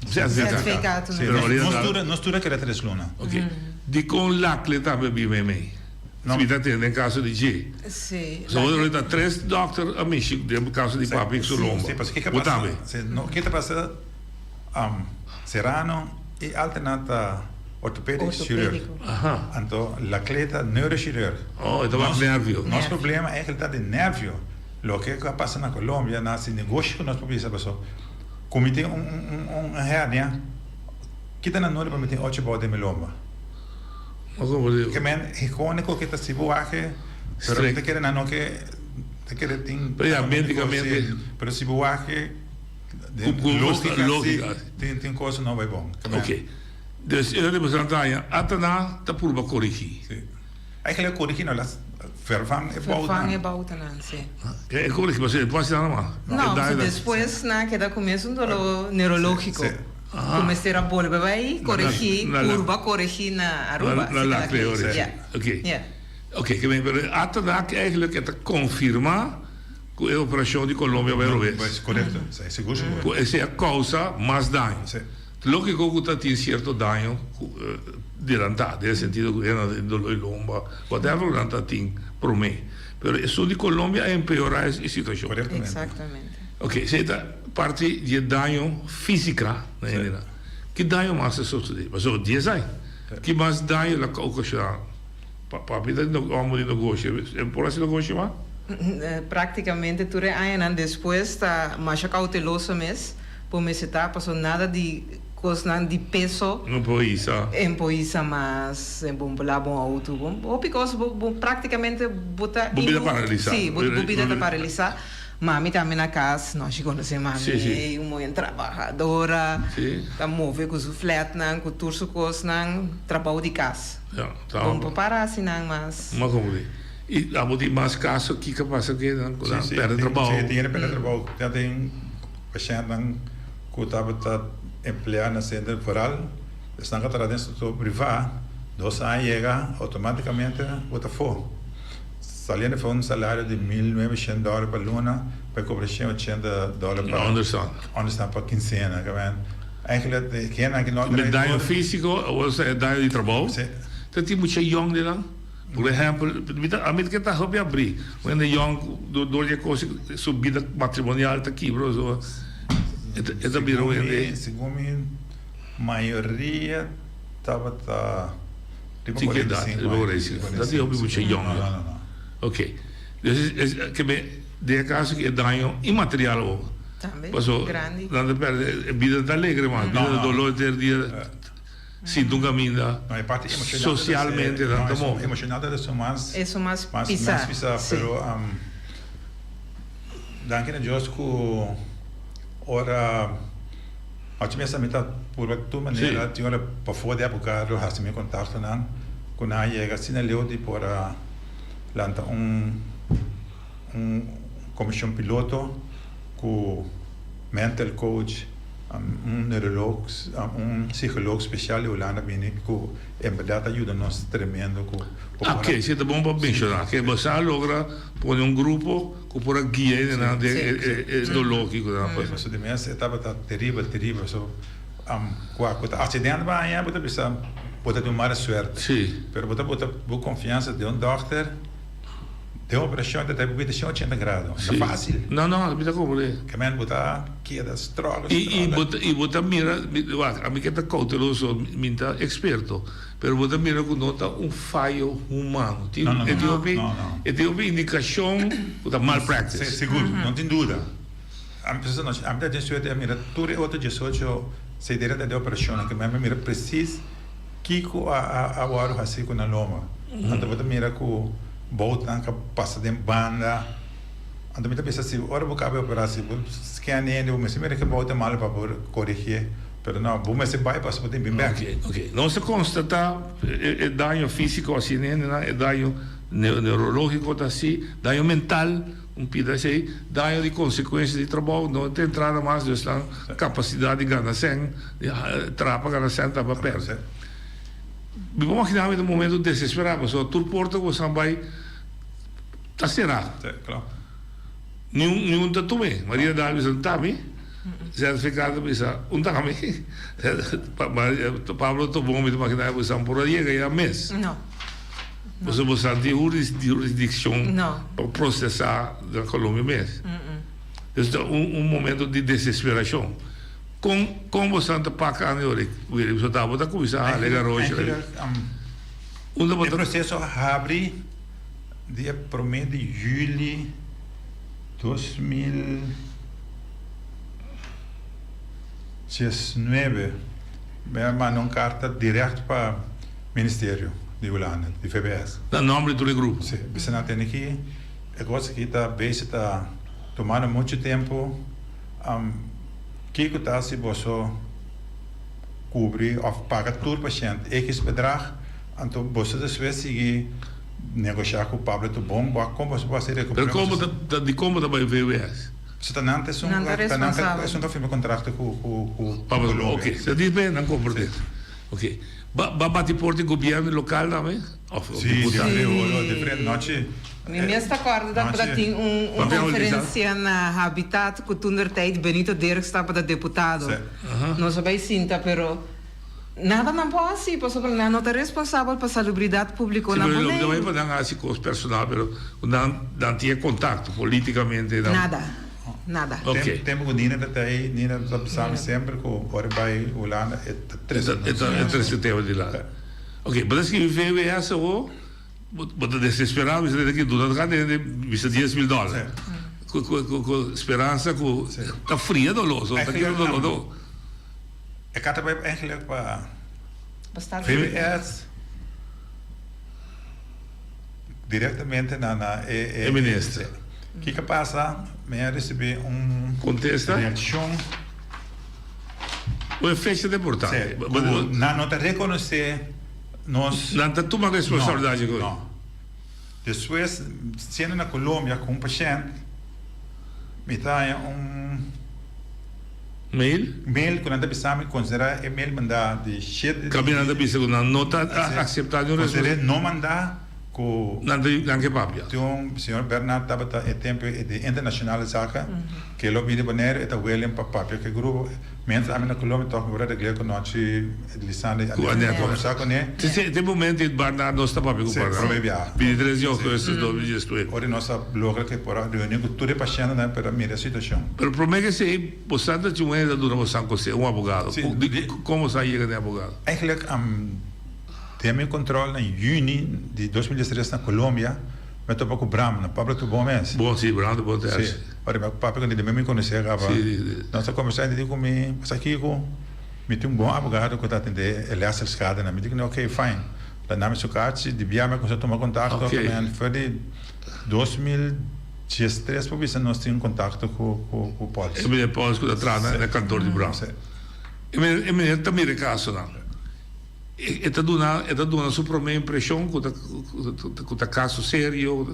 ZVK. Sí, nos tur a keda tres luna. Ok. Dikon Lacle tambe a bin meimei? Si mi ta tende den kaso di dje. Sí. So bo ta tres dòkter a mishi den kaso di papi su lomba. Sí, pasobra kiko Bo tambe? pasa? Sí, no, kiko ta pasa? Serrano i Altena ta ortopedic chirurg. Aha. Anto Laclé ta neurochirurg. Oh, e ta wak nervio. Nos problema eigenlijk ta di nervio. Loke ku a pasa na Colombia, nan hasi negoshi ku nos por bisa paso. Ku mi tin un un hernia, kita na nodi pa mi tin ocho bou den mi lomba? Ke men hikone ku ke ta si bo wak pero mi ta kere nan no ke ta kere tin Pero ya medicamente pero si bo wak den logika si tin kos no bai bon. Ok dus e representante haña ata na ta purba korigi. Eigenlijk korigi no las vervang e boutnan. Vervang e boutnan si. E korigi pasobra e por hasi nada mas. No pasobra despues nan a keda ku mes un dolor neurologiko ku mester a bolbe bai korigi purba korigi na Aruba. Na la Creole. Ok. Ok ke men pero ata nan eigenlijk e ta konfirma ku e operashon di Colombia bai robes. Korekto sigur sigur. Ku esei a kousa mas daño. Lógiko ku ta tin sierto daño ku delantá, den e sentido ku hende tin doló di lomba, whatever ku nan ta tin promé. Pero esun di Colombia a empeorá e situashon. Exactamente. Ok, esei ta parti di e daño físika na hendenan. Ki daño mas ta sosodé? Pasobra di esei, ki mas daño el a okashoná? Papi ta hòmber di negoshi, e por hasi negoshi mas? Práktikamente tur e añanan despues ta masha kouteloso mes. Bo mester ta paso nada di cosnan di peso. No por hisa. En por hisa mas, en bo por laba un auto. Bo hopi cos bo bo practicamente bo ta. Bo bida paralisa. Si, bo bo bida ta paralisa. Mami tambe na cas, no shi conoce mami. Si, si. Un muher trabahadora. Si. Ta move cu su flatnan, cu tur su cosnan, trabao di cas. Ya, ta. Bo no por para asinan mas. Mas como di. Y abo tin mas caso kico a pasa cu nan cu nan perde trabao. Si, si, tin hende perde trabao. Ya tin. Pashèntnan ku tabata empleá na sentro vooral esnan ku a traha den sektor privá, dos aña yega outomátikamente bo ta afó. Saliendo for un salario di 1900 dòler pa luna pa e kobra 180 dòler pa ònderstan pa kinsena. Eigenlijk e hendenan ki no a traha. Daño físiko o sea daño di trabou. Ta tin mucha yòn di nan. Por ehempel, mi ta, ami ta ke ta hopi abrí. Un hende yòn ku dor di e kos su bida matrimonial ta kibra so e ta e ta bira un hende. Segun mi mayoria tabata riba Tin ki edat, 45 riba 45. aña. Ta tin hopi mucha yòn No, no, no, no. Ok. Dus es ke me den e kaso ki e daño inmaterial awor. Tambe, Paso grandi. nan ta pèrdè e bida ta alegre mas, No, bida ta no. dolor henter dia. Sinti un caminda No, e parti emocional socialmente no, nan ta esun move. emocional ta esun mas Esun mas mas pisa, mas pisa, si. pero um, danki na Dios ku ora ochi mes mi ta purba tur manera Si. tin ora pafó di abogado hasi mi kontaktonan ku nan a yega asina leu di por a lanta un un komishon piloto ku mental coach Un neuroloog, un psicoloog special di Hulanda bini cu en berdad a yuda nos tremendo cu bo por a. Ok, si ta bon pa menciona ke boso a logra pone un grupo cu por a guia hendenan den e dolor ki cu nan a pasa. Pasobra di mes e tabata teribel, teribel. So, cua cu ta accident ba aña bo ta bisa bo ta di un mala suerte. Pero bo ta bota bo confiansa den un dokter. Den operacion ta bo bida 180 grado. No ta facil. No, no, mi ta comprende. Ke men bo ta keda struggle, I, i struggle. bo ta, i bo ta mira, wak, ami ke ta cauteloso, mi n ta experto, pero bo ta mira cu no ta un fayo humano. Tin, No, no, e no. tin hopi, No, no. e tin hopi indicacion cu ta malpractice. Si, sigur, no tin duda. Ami pensa nochi, ami ta den suerte a mira tur e otro 18 sedernan ta den operacionnan, ke men mi mira precies. Kiko a a wòrdu hasi ku nan loma? Anto bo ta mira ku boutnan ka pasa den banda. Anto mi ta bisa si ora bo kaba e operá si bo scan hende bo mester mira ke bout ta malu pa bo koregié. Pero no, bo mester bai pasobra bo tin bin bèk. Oke, oke. Nos a konstatá e daño físiko hasi na hendenan, e daño neurológiko ta hasi, daño mental. Un pida esei, daño di konsekuensia di trabou, no ta entrada mas, dus nan kapasidat di gana sèn, di traha pa gana sèn ta pa pèrdè. Mi por maginá mi ta un momento desesperá, pasobra tur porta ku boso a bai ta será. Niun niun ta tum'é. Maria Daal bisa, N'ta mi. ZVK ta bisa, Un ta mi. Pablo Tobon mi ta maginá bisa, Por a yega ya mes. Pasobra bo sa tin hurisdiccion pa procesa na Colombia mes. Dus ta un momento di desesperacion. Con con bo sa ta paka anda ora Willy? Pasobra ta bo ta cuminsa hala e garoshi. Unda bo E ta. proceso a habri dia prome di juli 2000. 19 mi a manda un karta dirèkt pa Ministerio di Hulanda, di VBS. Na nòmber di tur e grupo? Si, bisa nan tene ki e kos aki ta bezig ta tumando muchu tempu. Kiko ta si boso kubri òf paga tur pashènt ekis bedrag, anto boso despues sigui negoshá ku Pablo Tobon bo kon boso por hasi Pero rekupera kon ta dikon bo ta bai VWS? So ta nan ta esun Nan ta ta nan ta responsabel. esun ta firma kontrakto ku ku ku Pablo Colombia. ok, sa di be nan komprende. Ok. Ba ba bati porta di gobièrnu lokal tambe òf Sí, diputado? sí, olo diferente nochi. Mi mes ta kòrda tabata tin un un konferensia na Habitat ku toentertijd Benito Dirks tabata deputado. Nos a bai sinta pero nada nan por hasi pasobra nan no ta responsabel pa salubridat públiko Sí, na pero lo Boneiru. bai pa nan hasi kos personal pero nan nan tin e kontakto polítikamente nan. Nada, nada. Ok. Tempu ku Nina ta ta ei, Nina ta bisa mi semper ku ora e bai Hulanda e ta trese nos. E ta trese tema dilanti. Ok, bo ta skibi VWS awo? Bo ta desesperá bisa den ki duna ta kende bisa 10.000 dòler. Ku ku ku ku speransa ku ta fria doló, so ta kere doló to. E karta bai eigenlijk pa VWS direktamente na na e E minister. Kiko a pasa? Mi a risibí un Kontesta? reakshon. Un fecha ta importante. Ku nan no ta rekonosé. Nos. Nan ta tuma responsabilidad dje No, koe. no. Despues, siendo na Colombia cu un pashent, mi ta haña un. Mail? Mail cu nan ta bisa mi considera e mail manda di shete di. Caminda nan ta bisa cu nan no ta acepta niun Considera no manda cu. Nan ta nan ke papia. Tin un señor Bernard tabata e tempo e di internacionale zaken, ke lo bini Bonaire e ta willing pa papia cu e grupo. Mientras ami na Colombia toch mi por a regl'é ku nochi Lisandra i Ku Annette Annette. kombersá kuné. Si, si, te momento i Barnard nos ta papia ku Si, Barnard. promé biaha. 23 di augustus 2019. Ora nos a logra ku e por a reuní ku tur e pashentenan pero a mira e situashon. Pero promé ke esei, bosan ta tin un hende ta duna bosan konseho, un abogado. Si. Di kon bosan a yega na e abogado? Eigenlijk den mi control na juni di 2013 na Colombia, Mi a topa ku Bram na Pablo Tobon mes. Bon si, Bram Tobon ta Si, ora mi a papia ku di mi konosé kaba. Nos a kombersá i di ku mi, Sa kiko? Mi tin un bon abogado ku ta atendé e letselskadenan. Mi di ku ne, ok, fine. La na mi su karchi, di bia mi a kuminsá tuma kontakto ku nan. For di 2013 por bisa nos tin kontakto ku ku Pols. E meneer Pols ku ta traha na e kantor di Bram. E meneer ta mira e kasonan. E ta duna e ta duna su prome impresion cu ta cu ta caso serio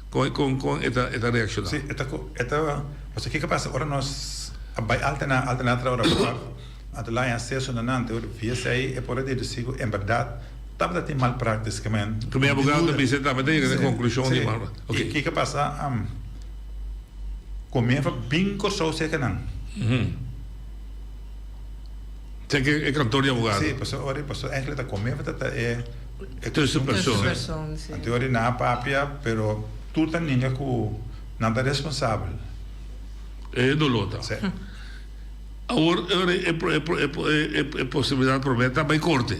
con con con e ta e ta reacciona. Si e ta cu e ta pasobra kico a pasa ora nos a bay alterna alterna traha ora por anto laña acceso na nan te ora via esey e por a deduci cu en berdad tabata tin mal practice ke men Cu mi abogado ta bisa e tambe ta yega na e conclusion di mal ok. Y kico a pasa comienza bin Corsou cerca nan. Te ke e kantor di abogado. Sí, pasobra ora pasobra eigenlijk ta come ta ta e e tussenpersoon. Tussenpersoon, sí. Anto ora nan a papia, pero tur ta ninga ku nan ta responsabel. E doló ta. Sí. Awor ora e e e e posibilidat promé ta bai korte.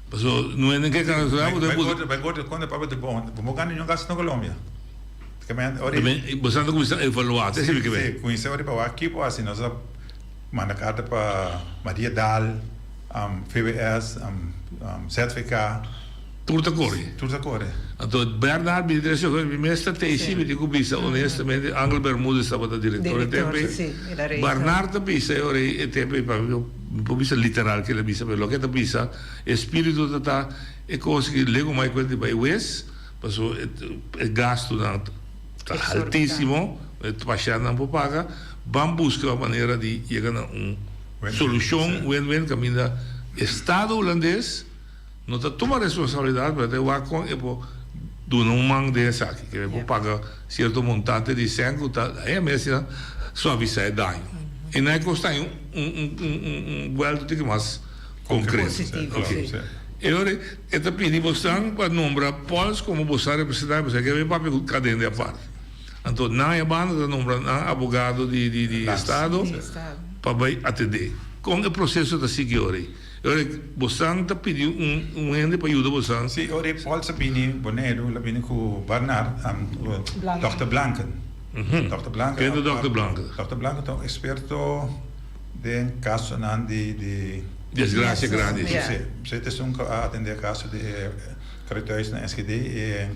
Pasobra no hende ke kana Bai bai korte bai korte konde papia di bon bo gana niun gasto na Colombia. Bo sa ta kuminsá evaluá te sibi ke Sí, kuminsá ora pa wak kipo hasi nos a Manda karta pa Maria Daal, VWS, ZVK. Tur ta kore. Tur ta kore. Anto Bernard bini tres oca mi mes ta tei mi tin cu bisa honestamente Angel Bermudez tabata director e tempo ei. Barnard ta bisa e ora ei e tempo ei pa mi mi por bisa literal ke el a bisa pero loke e ta bisa e spiritu ta ta e cos ki lego mai cuenta di bai wes pasobra e gastonan ta altisimo e pashentnan por paga. Ban buska un manera di yega na un solushon win-win kaminda Estado Hulandes no ta tuma responsabilidat pero ta wak kon e por duna un man den esaki, ke e por paga sierto montante di sèn ku ta e mes asina suavisá e daño. I nan e kos ta un un buèlta un tiki mas konkreto. E ora e ta pidi bosnan pa nombra Pols komo bosan representante pasobra ke papia ku Kadende apart. Anto nan e banda ta nombra nan abogado di di di estado pa bai atendé. Kon e proseso ta sigui ora ei? E ora ei bosan ta pidi un un hende pa yuda bosan? Sí, ora ei Paul sa bini Boneiru, el a bini ku Barnard, Dòkter Blanken. Dòkter Blanken. Ken ta Dòkter Blanken? Dòkter Blanken ta un eksperto. Den kasonan di di. Desgracia grandi. Si, si ta esun ku a atendé kaso di e Kruithuis na Enschede i e.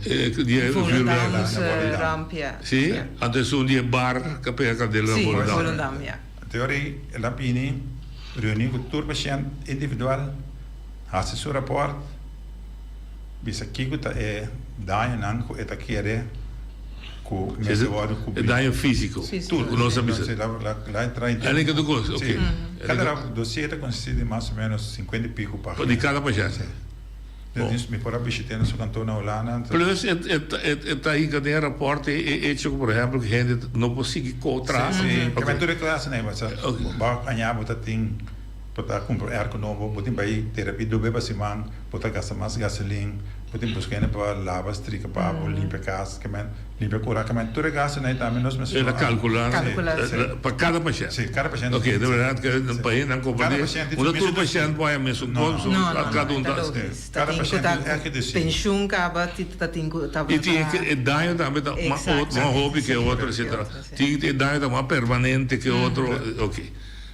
Di e vuurwerk. Ramp, ja. Si, anto esun di e bar ku a pega kandela na Volendam. Si, Volendam, ja. Anto ora ei el a bini reuní ku tur pashènt individual, hasi su rapòrt, bisa kiko ta e dañonan ku e ta kere ku mester wòrdu kubrí. E daño físiko. Tur. Ku nos a bisa. La entra in. Alin tur kos, ok. Kada dosier ta konsistí di mas o ménos sinkuenta i piko página. Di kada pashènt. Si. Mi por a bishit'é na su kantor na Hulanda. Plus e ta hinka den e rapòrt e echo ku por ehèmpel ku hende no por sigui ko traha. Si, si. Tur e klasenan ei bo a aña bo ta tin. Bo ta kumpra airco nobo, bo tin bai terapia dobe pa siman, bo ta gasta mas gasolin, bo tin buska hende pa laba, strika pa bo, limpia kas, kimen, limpia kura, kimen, tur e gastonan ei tambe nos mester. E ta kalkulá pa kada pashènt? Si, kada pashènt. Oke, de bèrdat ke pa hendenan komprendé, no ta tur pashènt por haña mesun kos, kada un ta. Kada pashènt tin e ke desi. Penshun kaba ta tin ku ta. I tin e daño tambe ta mas hopi ke otro, etsetera. Tin e daño ta mas permanente ke otro, oke.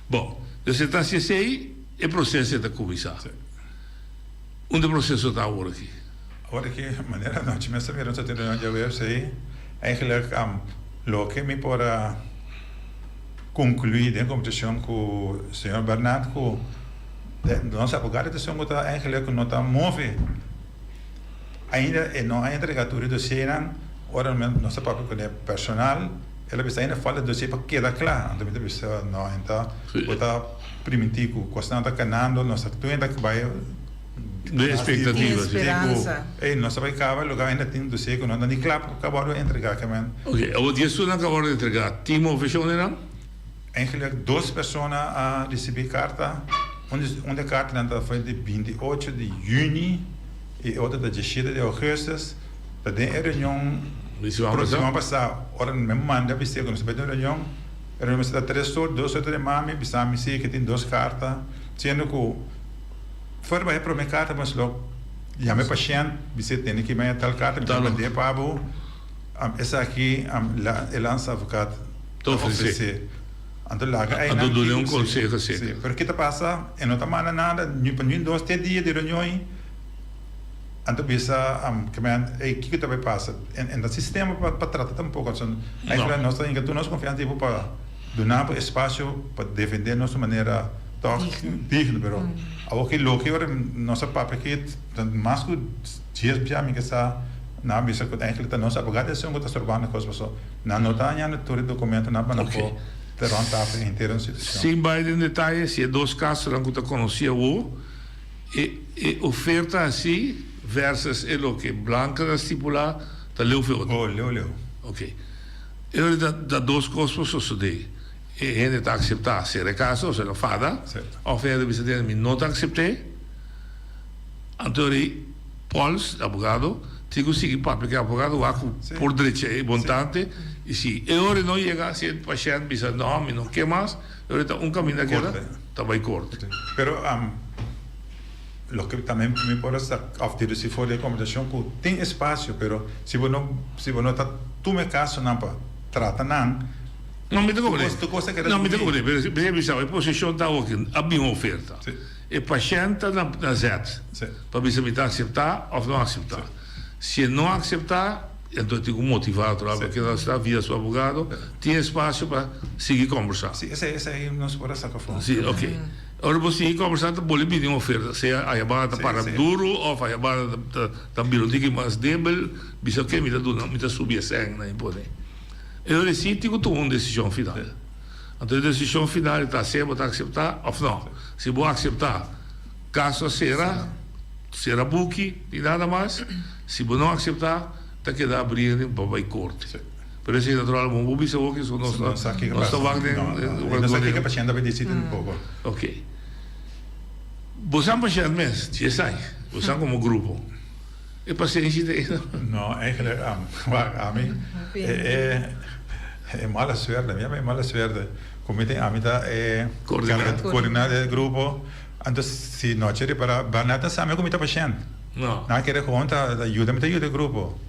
Bon, dus e ta hasi esei, e proseso e ta kuminsá. Unda e proseso ta awor aki? Awor aki, manera anochi mes ta mira nos ta tin reunion djaweps ei, eigenlijk loke mi por a conclui den conversacion cu señor Bernard cu nos abogado ta esun cu ta eigenlijk cu no ta move ainda e no a entrega tur e dosiernan, ora nos ta papia cune personal. El a bisa ainda falta dossier pa keda kla. Anto mi ta bisa no en ta bo ta primintí ku kosnan ta kanando nos ta tur hende ta bai Den expectativa si. Speransa. Ey nos ta bai kaba e lugar ainda tin dossier ku no ta ni kla pa ka wòrdu entregá ke men. Ok, awor di esunnan ku a wòrdu entregá tin moveshonnan? Eigenlijk dos persona a risibí karta. Un di un di e kartanan ta foi di binti ocho di yüni i e otro ta diesshete di ougùstus. Ta den e reunion siman pasá, ora mi manda bis'é ku nos ta bai den un reunion, e reunion mester ta tres or, dos or ta den mami bisa mi si ke tin dos karta, siendo ku for bai e promé karta bo mester lo yama e pashènt bis'é tene ki bai tal karta mi ta mand'é pa bo, esaki e landsadvocaat ta ofresé. Anto laga einan. Anto dun'é un konseho asina. Pero ke ta pasa? E no ta manda nada, ni pa ni dos te dia di reunion ei. Anto bisa ke men ey kiko ta bay pasa en ta sistema pa pa trata tampoco so eigenlijk nos ta hinca tur nos confiansa tipo pa duna bo espacio pa defende nos manera toch digno pero awor ki loke ora nos a papia aki ta mas cu dies bia mi ke sa nan a bisa cu eigenlijk ta nos abogado esun cu ta sorbando cos paso nan no ta hañando tur e documentonan pa nan por ta rond tafel henter un situacion. Sin bay den detaye si e dos casonan cu ta conoci awor. E e oferta así versus e loke Blanca ta stipulá ta leu fe otro. Oh, leu leu. Ok. E ora ta ta dos kos por sosodé. E hende ta akseptá sera e kaso, osea ta fada, òf e hende ta bisa tende mi no ta aksept'é. Anto ora ei Pols, e abogado, tin ku sigui papia ku e abogado wak ku por drecha e montante i si e ora no yega si e pashènt bisa no mi no ke mas, E ora ta un kaminda keda ta bai korte. Pero loke tambe mi por a sa of deduci for di e conversacion cu tin espacio pero si bo no si bo no ta tuma e casonan pa trata nan No mi ta comprende. tur cos ta keda No mi ta comprende pero mi ta bisa e posicion ta awor a bin un oferta e pashent ta na zet pa bisa mi ta acepta of no acepta si e no acepta Enton e tin ku motivá otro lado pasobra keda sta via su abogado tin espacio pa sigui kombersá. Sí, esei esei nos por a saka afó. Sí, ok. Ora bo sigui kombersá ta bolbe bini un oferta, sea ayabanda ta para duru òf ayabanda ta ta bira un tiki mas débil, bisa ok mi ta duna mi ta subi e sèn nan pone. E ora sí tin ku tuma un desishon final. Anto e desishon final ta sea bo ta akseptá òf nò. Si bo akseptá kaso a sera. Sera buki i nada mas, si bo no akseptá, ta keda abrí hende pa bai korte. Pero esei natural bo bo bisa hopi so nos No sa kiko nos ta pasa. wak den No, no. No sa kiko pashènt ta bai disidi tampoco. Ok. Bo san pashènt mes, si esai, bo san komo grupo. E pasenshi ta ei no? No, eigenlijk wak ami e e e mala suerte, mi a bai mala suerte ku mi tin ami ta e koordinador di e grupo. Anto si nochi ripara Bernard ta sa mi ku mi ta pashent. No. Nan a kere gewoon ta yuda mi ta yuda e grupo.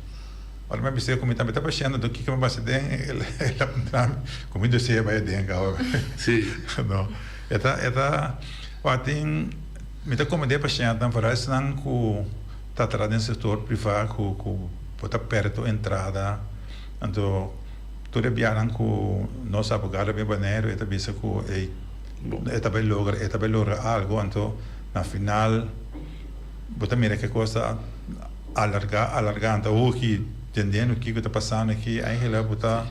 Ora mi a bis'é ku mi tambe ta pashent anto kiko mi a basa den el a puntra mi ku mi dosé a bai aden kaba. Si. No. E ta e ta wak tin mi ta komprendé pashèntnan foral esnan ku ta traha den sektor privá ku ku bo ta pèrdè tur entrada anto tur e biahanan ku nos abogado a bin Boneiru e ta bisa ku ey e ta bai logra e ta bai logra algu anto na final bo ta mira ke kos ta alargá alargá anto awor ki tendendo kiko ta pasando aki eigenlijk bo ta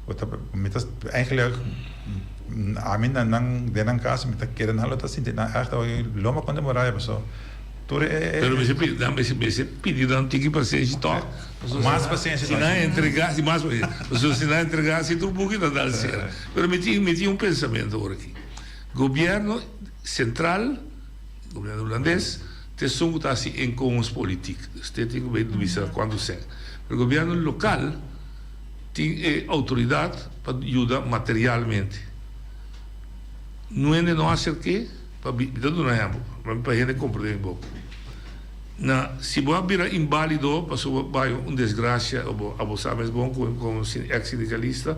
Bo ta, mi ta, eigenlijk, ami na nan, den nan cas, mi ta kere nan lo ta sinti nan echt awe loma con de muraya, paso tur e, e. Pero mester pidi, nan mester, mester pidi nan tiki pasenshi toch? Paso Mas pasenshi si nan entrega, si mas pasenshi, paso si nan entrega si tur buki ta dal sera. Pero mi tin, mi tin un pensamento awor aki. Gobierno central, gobierno hulandes, ta esun cu ta haci inkomenspolitiek. Dus te tin cu bay bisa cuanto cen. Pero gobierno local. Tin e outoridat pa yuda materialmente. Nuende no aserk'é pa bi, mi ta duna ehèmpel, pa pa hende komprendé mi bon. Na, si bo a bira inbálido pasobra bo a bai un desgrasia, o bo abo sa mes bon komo komo eks sindikalista,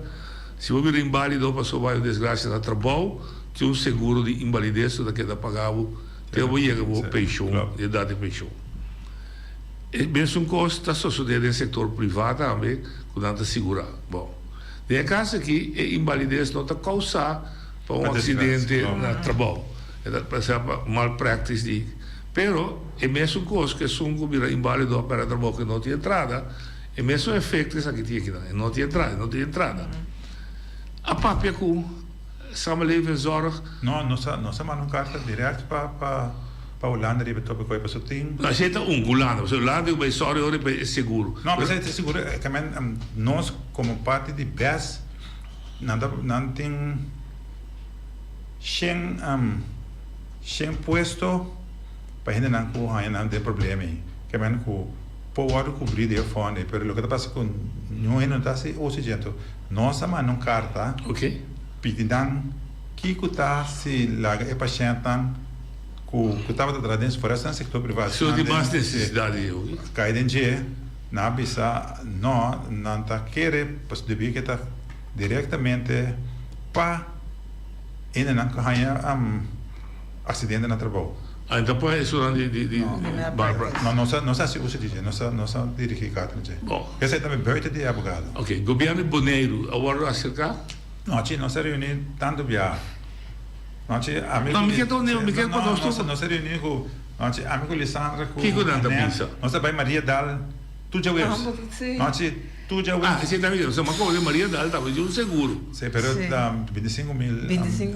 si bo bira inbálido pasobra bo a bai un desgrasia na trabou, tin un seguro di inbalides ku ta keda paga bo te bo yega bo penshon, edat di penshon. E mesun kos ta sosodé den sektor privá tambe ku nan ta sigurá. Bon, den e kas aki e imbalides no ta kousá pa un aksidente na trabou, e ta pasá pa malpraktis di. Pero e mesun kos ku esun ku bira imbálido a pèrdè trabou ku e no tin entrada, e mesun efekto esaki tin akinan, e no tin entrada, e no tin entrada. A papia ku. Samenleving en zorg. No, nos a nos a manda un karta dirèkt pa pa pa Hulanda riba e tópiko ei pasobra tin. No, esei ta un, Hulanda. Pasobra Hulanda ku bai sòri ora pa e seguro. No, pasobra e seguro e kamen nos komo parti di bes nan ta nan tin shen shen puesto pa hendenan ku haña nan den problema ei. Kamen ku por wòrdu kubrí den e fondo ei, pero loke ta pasa ku niun hende no ta hasi uso dje. Anto nos a manda un karta pidi nan kiko ta si laga e pashèntnan ku ku tabata traha den for esnan sektor privá Si tin mas nesesidat di dje. Kai den dje, nan a bisa no, nan ta kere pasobra debí ke ta direktamente pa hendenan ku haña aksidente na trabou. Ah, enton pa esunnan di di di Barbara. No, nos a nos a hasi uso di dje, nos a nos a dirigí karta na dje. Bon. Esei tambe buiten di e abogado. Oké, gobièrnu di Boneiru a wòrdu aserká? No, chi, nos a reuní tantu bia. No, chi, ami No, mi ke ta mi ke pa nos tur. Nos a reuní ku, no, chi, ami ku Lisandra ku Kiko nan ta bisa? Nos a bai Mariadal tur djaweps. No, chi. Tur dja Ah, esei ta bisa. Ma komo Mariadal tabata di un seguro. Sí, pero ta 25 mil,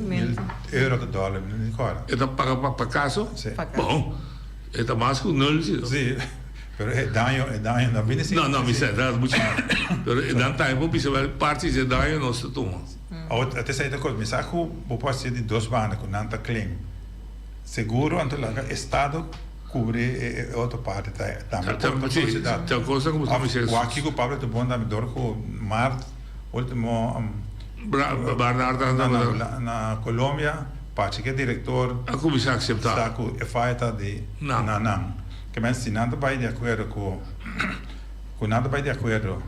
mil euro ta dòler, mi no ni kòrda. E ta paga pa pa kaso? Sí. Bon, e ta mas ku nul si no. Sí, pero e daño, e daño no 25 No, no, mi sa, ta muchu mas. Pero e dan tambe por bisa wel parti di e daño nos ta tuma. Awor, esei ta kos, mi sa ku bo por hasi di dos banda ku nan ta claim seguro, anto laga estado. Cubri e otro parti ta tambe por ta considera. Ta cosa como ta bisa. Of aki cu Pablo ta bon tambe dor cu maart ultimo Barnard na na Colombia pachi cu e director a cuminsa acepta sa cu e faya ta di na nan. Ke men si nan ta bay di acuerdo cu cu nan ta bay di acuerdo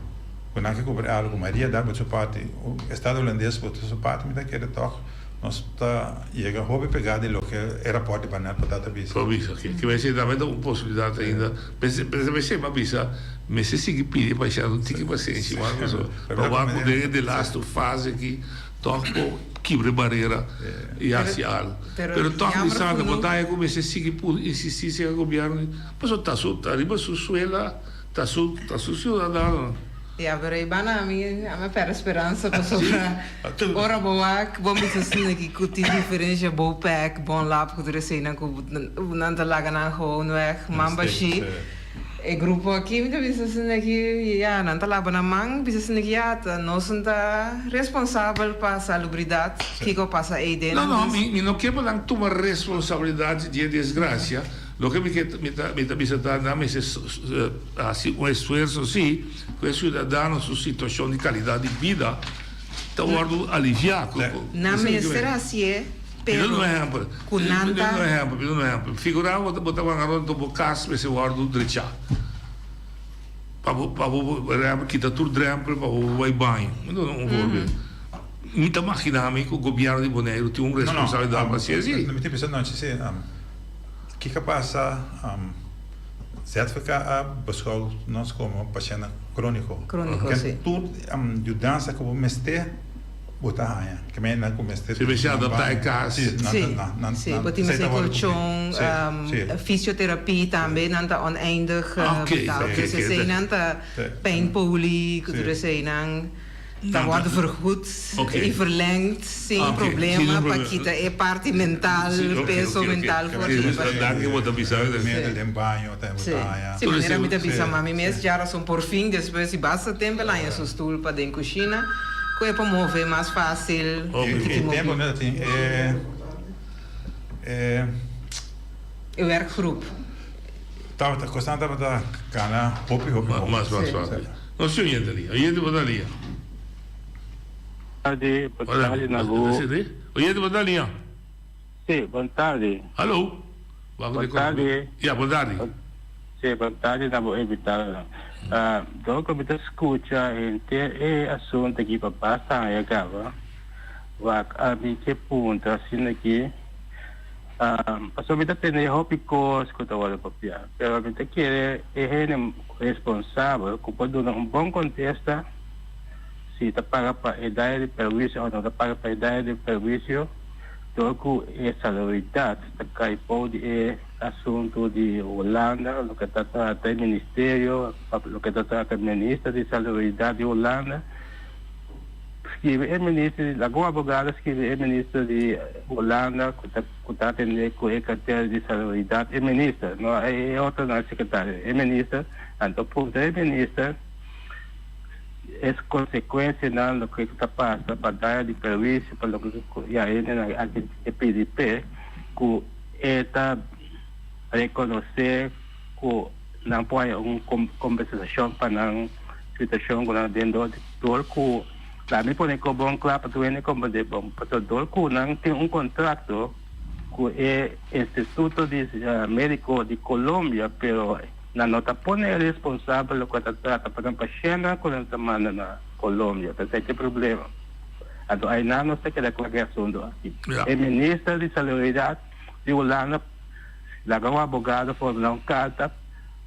cu nan ke cubri algo cu Maria da bo su parti estado Holandes bo su parti mi ta kere toch. Nos ta yega hopi pegá di loke e rapòrt di Barnard por ta bisa. Por bisa, ke mester tambe ta un posibilidat ainda. Mester mester a bisa, mester sigui pidi pa esei un tiki pasenshi mas pasobra pa wak ku den e delaste fase aki tòg por kibra e barera i hasi algu. Pero tòg Lisandra bo ta haña ku mester sigui puru insistí serka gobièrnu pasobra ta su ta riba su suela ta su ta su siudadanonan. Ya, pero e banda ami ami a perde speransa pasobra ora bo wak bo bisa asina ki ku tin diferencia bo pek bon lap ku tur eseinan ku nan ta laga nan gewoon weg man bashi e grupo aki mi ta bisa asina ki ya nan ta laba nan man bisa asina ki ya ta nos no ta responsabel pa salubridad kiko pasa eyden No no mi mi no ke pa nan tuma responsabilidad di e desgracia loke mi ke mi ta mi ta bisa ta nan mester hasi un esfuerso si ku e siudadano su situashon di kalidat di bida ta wòrdu aliviá. Nan mester hasié, pero ku nan ta. Mi duna un ehèmpel, mi duna un ehèmpel. Figurá bo bo ta wanga rònt bo kas mester wòrdu drechá. Pa bo pa bo por ehèmpel kita tur drèmpel pa bo bai baño. Mi duna un voorbeeld. Mi ta magina mi ku gobièrnu di Boneiru tin un responsabilidat pa hasi esei. Mi ta bisa nochi si kiko a pasa ZVK a beschouw nos komo pashèntnan króniko. Króniko, si. Tur yudansa ku bo mester bo ta haña. Ke men nan ku mester. Si mester adaptá e kas. Si, Si, si. Bo tin mester kolchon, fisioterapie tambe nan ta oneindig betaal. Dus eseinan ta pijnpoli ku tur eseinan. Ta wòrdu vergoed i verlengd sin problema pa kita e parti mental, peso mental for di e pashènt. Si, manera mi ta bisa mami mes djarason porfin despues di basta tempu el haña su stul pa den kushina ku e por move mas fásil. E tempu mi ta tin e. E werkgroep. Tabata kosnan tabata kana hopi hopi bon. Mas mas fásil. Nos tin oyente alia. Oyente bo ta alia. Tardi, bon tardi na bo. Oyente bo ta alia. Si, bon tardi. Hallo. Bon tardi. Ya, bon tardi. Si, bon tardi na bo invitadonan. Dor ku mi ta skucha henter e asuntu aki pa basta aña kaba, wak ami ke puntra asina aki, Pasobra mi ta tende hopi kos ku ta wòrdu papiá, pero mi ta kere e hende responsabel ku por duna un bon kontesta si ta paga pa e daño di perwisio òf no ta paga pa e daño di perwisio dor ku e salubridad ta kai bou di e asuntu di Hulanda loke ta trata e ministerio loke ta trata e minister di salubridad di Hulanda. Skirbi e minister di algun abogado skirbi e minister di Hulanda ku ta ku ta atende ku e kartera di salubridat e minister no e otronan sekretario e minister anto puntra e minister es konsekuensianan loke ku ta pasa pa daño di perwisio pa loke ku ya hendenan aki e pidi p'e ku e ta rekonosé ku nan por haña un kompensashon pa nan situashon ku nan den dor dor ku laat mi pone ko bon kla pa tur hende komprende bon pasobra dor ku nan tin un kontrakto ku e instituto di mediko di Colombia pero nan no ta pone e responsabel loke ta trata pa nan pashentenan ku nan ta manda na Colombia ta esei ta e problema anto ainan nos ta keda kla ku e asuntu aki e minister di salubridat di Hulanda Laga un abogado formula un karta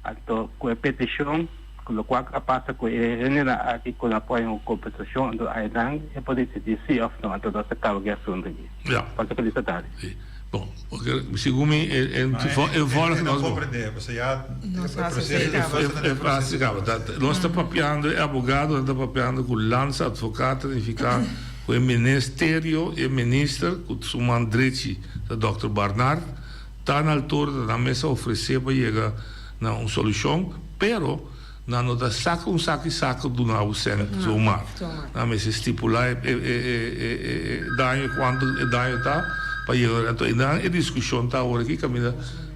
anto ku e petishon ku lokual a pasa ku e hendenan aki ku nan por haña un kompensashon anto ainan e por disidí si òf no anto nos ta kaba ku e asuntu aki. Ja. Pasa feliz tardi. Si. Bon, oke, segun mi e e e volg nos. Comprende, pasobra ya e proceso e fase kaba. Nos ta papiando e abogadonan ta papiando ku landsadvocaat ta nifiká ku e ministerio, e minister ku su man drechi ta dòkter Barnard ta na altura ta nan mes a ofresé pa yega na un solushon, pero nan no ta saka un saki saka duna bo sèn zomaar. Nan mester stipulá e e daño kuantu e daño ta pa yega. Anto einan e diskushon ta awor aki kaminda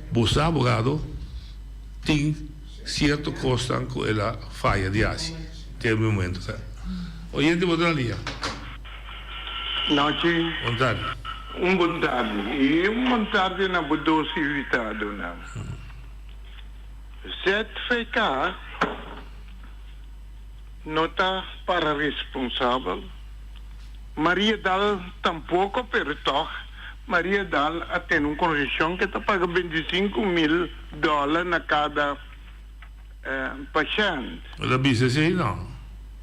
boso abogado tin sierto kosnan ku el a faya di hasi te e momento. Oyente bo ta na liña. Nochi. Bon tardi. Un bon tardi y un bon tardi na bo dos invitadonan. ZVK no ta para responsabel, Maria Dal tampoco pero toch Maria Dal a tene un concesión ke ta paga 25 mil dollar na cada pashènt. El a bisa esei no.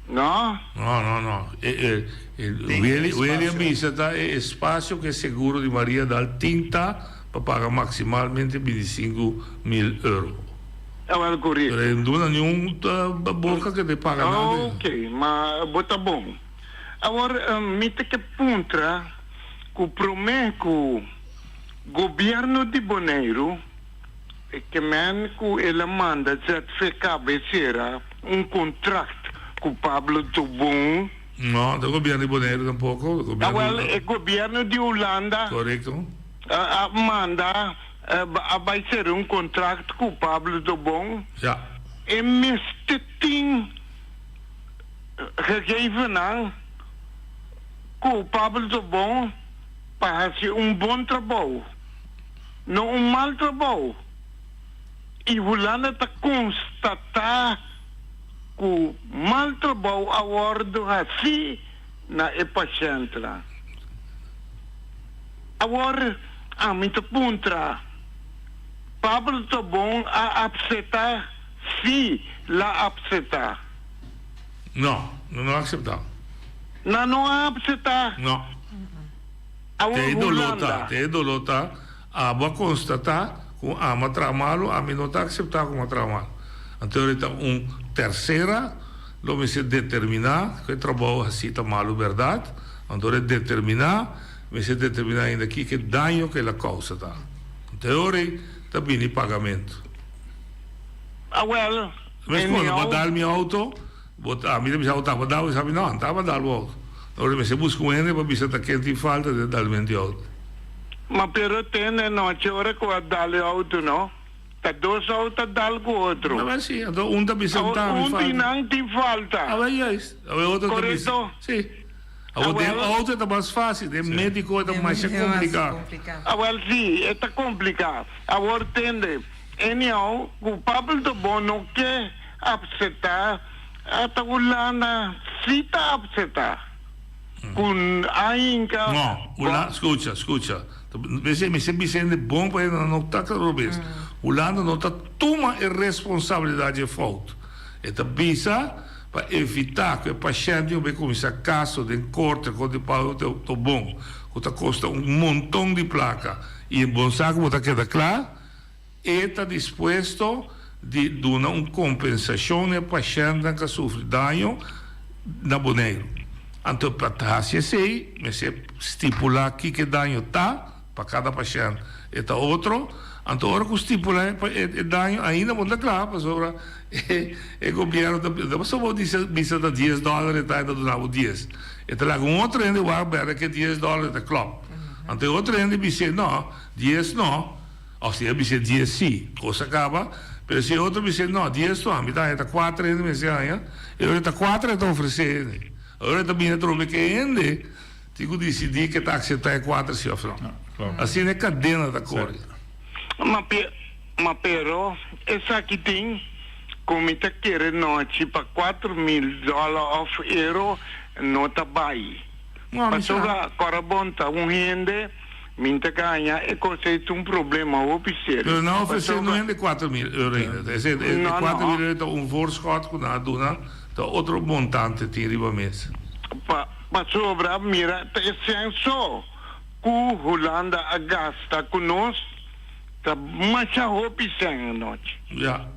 No? No, no, no. E, e, e, Willy, Willy a bisa ta e espasio ku e seguro di Maria Dal tin ta pa paga maksimalmente 25 mil euro. Awel korekto. Pero e no duna niun boka ku e ta paga nada. Ok, ma bo ta bon. Awor mi ta ke puntra ku promé ku gobièrnu di Boneiru E ke men ku el a manda ZVKB sera un kontrakt ku Pablo Tobon. No, ta gobierno di Boneiru tampoko. Awel, e gobierno di Hulanda. Korekto. A manda, a bai sera un kontrakt ku Pablo Tobon. Ja. E mester tin gegevennan ku Pablo Tobon pa hasi un bon trabou. No un mal trabou. Y Hulanda ta constata cu mal trabou a wordo haci na e pashèntnan. Awor ami ta puntra, Pablo Tobon a apseptá? Sí, la apseptá. No, nan no a akseptá. Nan no a apseptá? No. Awor Te e doló ta, Hulanda. te e doló ta, abo a konstatá ku ami a traha malu, ami no ta akseptá ku mi a traha malu. Anto e ta un tersera lo mester determiná ku e trabou hasí ta malu bèrdat. Anto e determiná, mester determiná ainda kiko e daño ku el a kousa ta. Anto e ora ei ta bini pagamentu. Awel, Mes e cuando bo a miau. dal mi auto, bo ta, mi ta bisa bo taba dal, bo sabi no, no taba dal bo auto. Ora mester busca un hende pa bisa ta ken tin falta den dalmento di auto. Ma pero tende nochi ora cu a dal e auto no, ta dos auto a dal cu otro. Awel si, anto un ta bisa un Awor ta mi un falta. di nan tin falta. Awel juist, awel otro ta bisa. Correcto? Si. Awor den Awel. auto e ta mas facil, den medico e ta masha complica. Awel si, e ta complica. Awor tende. Anyhow, ku Pablo de Bon no ke apseptá, ata Hulanda sí ta apseptá. Ku a hinka. No, Hulanda, skucha, skucha. Mester mester bisa hende bon pa hende no ta robes. Hulanda no ta tuma e responsabilidat dje fout. E ta bisa pa evitá ku e pashènt tin ku kuminsá kaso den korte kontra di Pablo Tobon, ku ta kosta un monton di plaka i e bon sa ku bo ta keda kla. E ta dispuesto di duna un kompensashon na e pashèntnan ku a sufri daño na Boneiru. Anto pa hasi esei mester stipulá kiko e daño ta pa kada pashènt e ta otro. Anto ora ku stipulá e daño ainda bo no ta kla pasobra e gobièrnu ta no pasobra bo bisa ta dies dòler e ta e ta duna bo dies. E ta laga un otro hende wak bèrdè ku e dies dòler ta klòp. Anto e otro hende bis'é no, dies no. Of si e bis'é dies sí, kos a kaba, pero si e otro bis'é no, dies no, ami ta haña ta kuater hende mester haña, e ora ta kuater e ta ofresé hende. Ora e ta bini atrobe ku e hende tin ku disidí ke ta akseptá e kuater sí òf no. Asina e kadena ta kore. Ma ma pero esaki tin ku mi ta kere nochi pa 4000 dòler òf euro no ta bai. No, mi sa. Pasobra Corabon ta un hende. Mi ta gaña e cos ey ta un problema hopi serio. Pero nan ofrece Pasobra. no hende 4000 euro ainda. Ese e No, 4000 no. euro ta un voorschot cu nan a duna, ta otro montante tin riba mesa. Pa pasobra mira ta e censo cu Hulanda a gasta cu nos ta masha hopi cen anochi. Ja.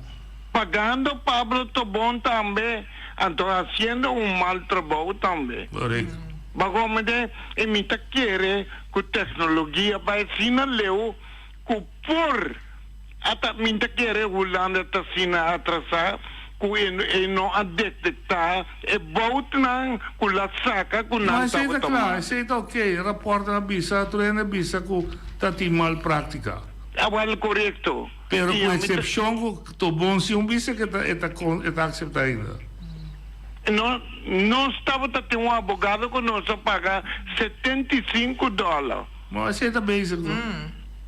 Pagando Pablo Tobon tambe, anto haciendo un mal trabou tambe. Correcto. Bago de e mi ta kere ku teknologia bai asina leu ku por ata mi ta kere Hulanda ta asina atrasá ku e e no a detektá e boutnan ku la saka ku No, nan esei ta tabata kla, mas. esei ta oke. Rapòrtnan a bisa, tur hende a bisa ku ta tin mal práktika. Awèl korekto. Pero I ku ami ta. eksepshon ku Tobon si un bisa ku e ta e ta e ta akseptá ainda. No, nos tabata tin un abogado cu nos a paga 75 dollar. Bo esey ta bezig no?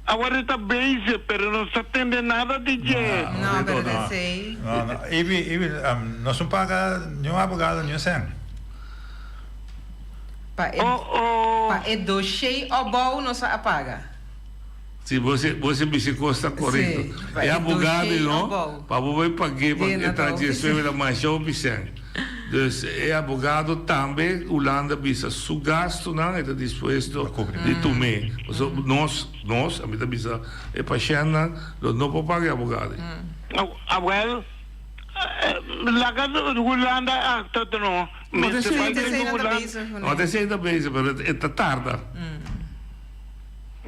Awor e ta bezig, pero no sa tende nada di dje. No, pero ta esey. No, no, Ibi, Ibi, nos no paga ni un abogado ni un cent. Pa e, pa e doshey opbouw nos a paga. Si bo se bo se bisa cos ta corecto. Sí, E abogado y no, pa bo bay pague pa e tra dje ta masha hopi cen. Dus e abogado tambe Hulanda bisa su gastonan e ta dispuesto di tume. Pasobra nos, nos, ami ta bisa e pashentnan lo no por paga e abogado. Awel, laga Hulanda actua no. Mester bay den Hulanda. No ta esey ta bezig, pero e ta tarda.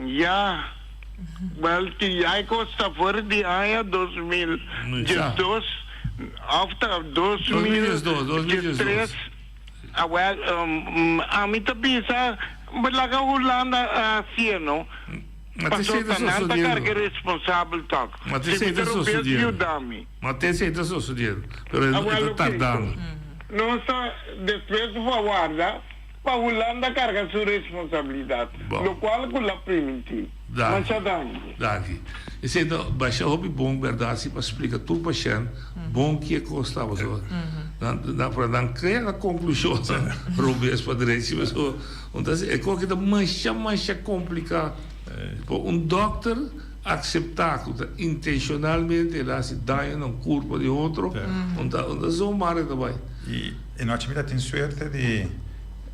Ya, wel ki ya e kos ta for di aña 2012 of ta 2013, awel ami ta bisa bo laga Hulanda hacié no, pasobra ta nan ta carga e responsabel tok, si mi ta robes yuda mi. Ma te esey ta sosodiendo, pero e ta tardando. Nos ta despues pa warda. pa Hulanda karga su responsabilidat, lokual ku la primintí. Masha danki. Danki. Esei ta basha hopi bon bèrdat si pa splika tur pashènt bon ki e kos ta pasobra nan nan nan krea na konklushonnan robes pa drechi pasobra un ta e kos aki ta masha masha kompliká pa un dòkter akseptá ku ta intenshonalmente el a hasi daño na un kurpa di otro un ta un ta zomar e ta bai. I e nochi mi ta tin suerte di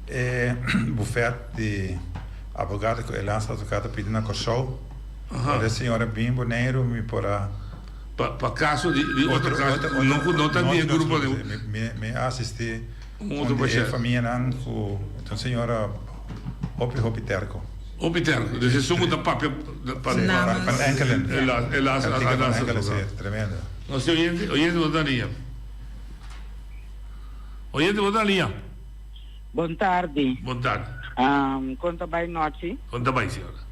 e bufèt di abogado ku e laatste advocaat a pidi na Kòrsou. Ora e señor a bin Boneiru mi por a. Pa kaso di otro kaso no ku no ta di e grupo di. Mi a asisti un di e famianan ku ta un señora hopi hopi terko. Hopi terko, dus esun ku ta papia pa. Van Enkelen. E laatste advocaat. Tremendo. Nos oyente, oyente bo ta liña. Oyente bo ta liña. Bon tardi. Bon tardi. Kon ta bai nochi? Kon ta bai señora?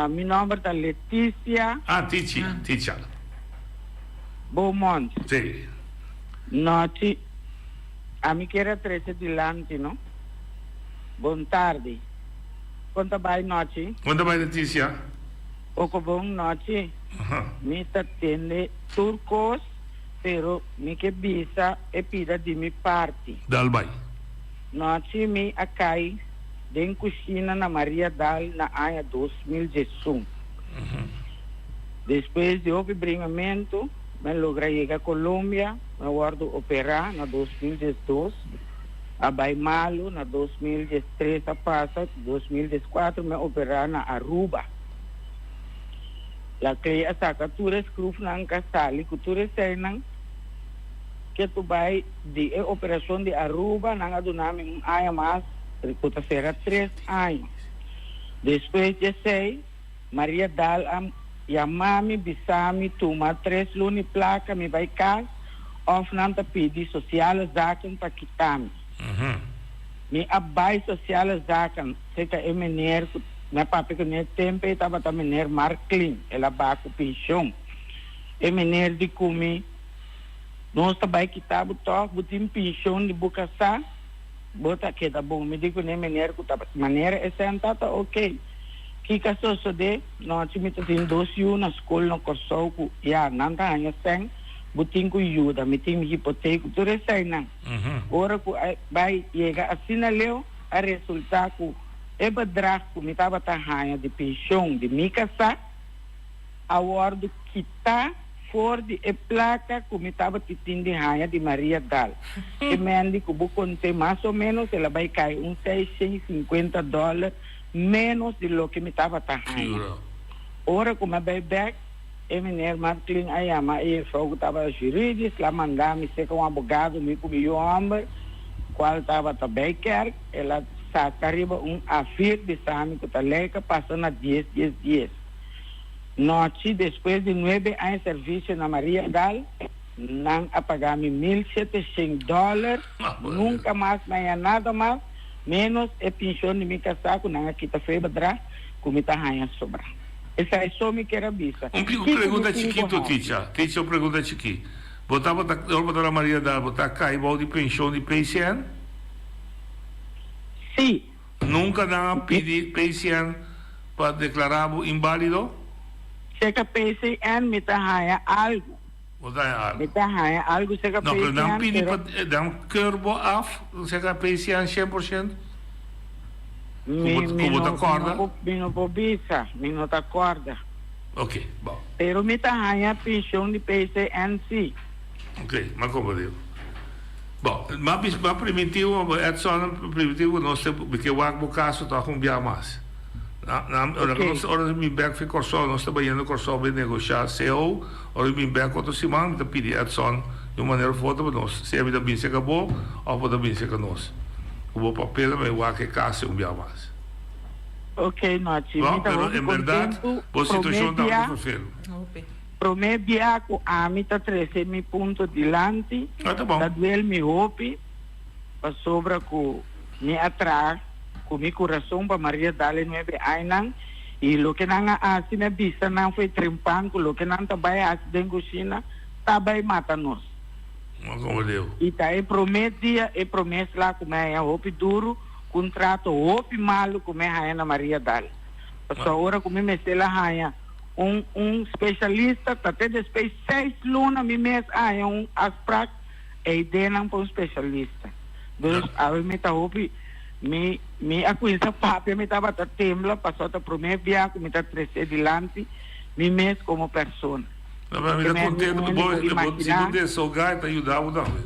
Mi nomber ta Leticia. Ah, Tichi, Ticha. Beaumont. Si. Nochi, ami kier a trece dilanti no. Bon tardi. Kon ta bai nochi? Kon ta bai Leticia? Oko bon nochi. Mi ta tende tur kos. Pero mi ke bisa e pida di mi parti. Dal bai. Nochi mi a kai den kushina na Maria Dal na aña 2011. Despues di hopi bringamentu, mi a logra yega Colombia, mi a wòrdu operá na 2012, a bai malu na 2013 a pasa, 2014 mi a operá na Aruba. La Clay a saka tur e skrufnan ka sali ku tur eseinan ke tu bai di e operashon di Aruba nan a duna mi un aña mas ku ta sera tres aña. Despues di esei Maria Daal a yama mi bisa mi tuma tres luna i plaka mi bai kas òf nan ta pidi Sociale Zaken pa kita mi. Mi a bai Sociale Zaken serka e meneer ku mi a papia ku ne tempu ei tabata meneer Marklin, el a baha ku penshon. E meneer di ku mi, Nos ta bai kita bo tòg, bo tin penshon di bo kasá, bo ta keda bon. Mi di ku ne meneer ku ta manera e sèn ta ta oke. Kiko a sosodé? Nochi mi ta tin dos yu na skol na Kòrsou ku ya nan ta haña sèn, bo tin ku yuda, mi tin mi hipotek ku tur eseinan. Ora ku a bai yega asina leu, a resultá ku e bedrag ku mi tabata haña di penshon di mi kasá a wòrdu kitá for di e plaka ku mi tabata tin di haña di Maria Dal. E mendi ku bo kont'é mas o ménos el a bai kai un 650 dòler ménos di loke mi tabata haña. Ora ku mi a bai bèk, E meneer Marklin a yama e jefrouw ku tabata juridisch, la manda mi serka un abogado, mi ku mi yu hòmber, kual tabata bij kerk. El a saka riba un A-vier bisa mi ku ta lei ka pasa na dies dies dies. Nochi, despues di nuebe aña servisio na Mariadal, nan a paga mi mil sheteshen dòler, nunka mas mi a haña nada mas, ménos e pinshon di mi kasá ku nan a kita for e bedrag ku mi ta haña sobra. Esai so mi kier a bisa. Un Kiko mi pregunta tin ku chikito, hasi? Ticha. Ticha, un pregunta chikí. Bo tabata, ora bo ta na Maria Dal, bo ta kai bou di penshon di PCN? Sí. Nunka nan a pidi PCN pa deklará bo inbálido? Serka PCN mi ta haña algu. Bo ta haña algu? Mi ta haña algu serka No, pero nan PCN, pidi pero. pa nan keur bo af serka PCN 100%? Ku Mi, bo, mi ku bo ta no, mi kòrda? no por, mi no por bisa, mi no ta kòrda. Ok, bon. Pero mi ta haña penshon di PCN sí. Ok, m'a komprendé. Bon, m'a bis, m'a primintí bo, Edson a primintí ku nos te, mi ke wak bo kaso tòg un bia mas. Na, na, ora ku Ok. nos, ora mi bèk fi Kòrsou, nos ta bayendo Kòrsou bai negoshá CO, ora mi bin bèk otro siman, mi ta pidi Edson di un manera of otro pa nos, sea mi ta bin serka bo òf bo ta bin serka nos. Ku bo papel mi wak e kas un bia mas. Ok, Nochi. Mi Bon, ta pero hopi en bèrdat kontentu. bo Promé situashon ta bia, hopi ferfelu. promé bia ku ami ta trese mi punto dilanti, Ah, ta bon. ta duel mi hopi pasobra ku mi a traha ku mi kurason pa Maria dal e nuebe ainan i loke nan a hasi mi a bisa nan fo'i trempan ku loke nan ta bai hasi den kushina ta bai mata nos. Mo como Deo. I ta e promé dia e promé sla ku mi a haña hopi duru. Ku un trato hopi malu ku mi a haña na Mariadal. Pasobra ora ku mi mester a haña un un spesialista ta te despues seis luna mi mes a haña un afsprak ei den nan pa un spesialista. Dus awe mi ta hopi mi mi a kuinsa papia mi tabata tembla pasobra ta prome bia ku mi ta trese dilanti mi mes komo persona. No, pero mi ta contento cu bo, si bo desahoga e ta yuda bo tambe.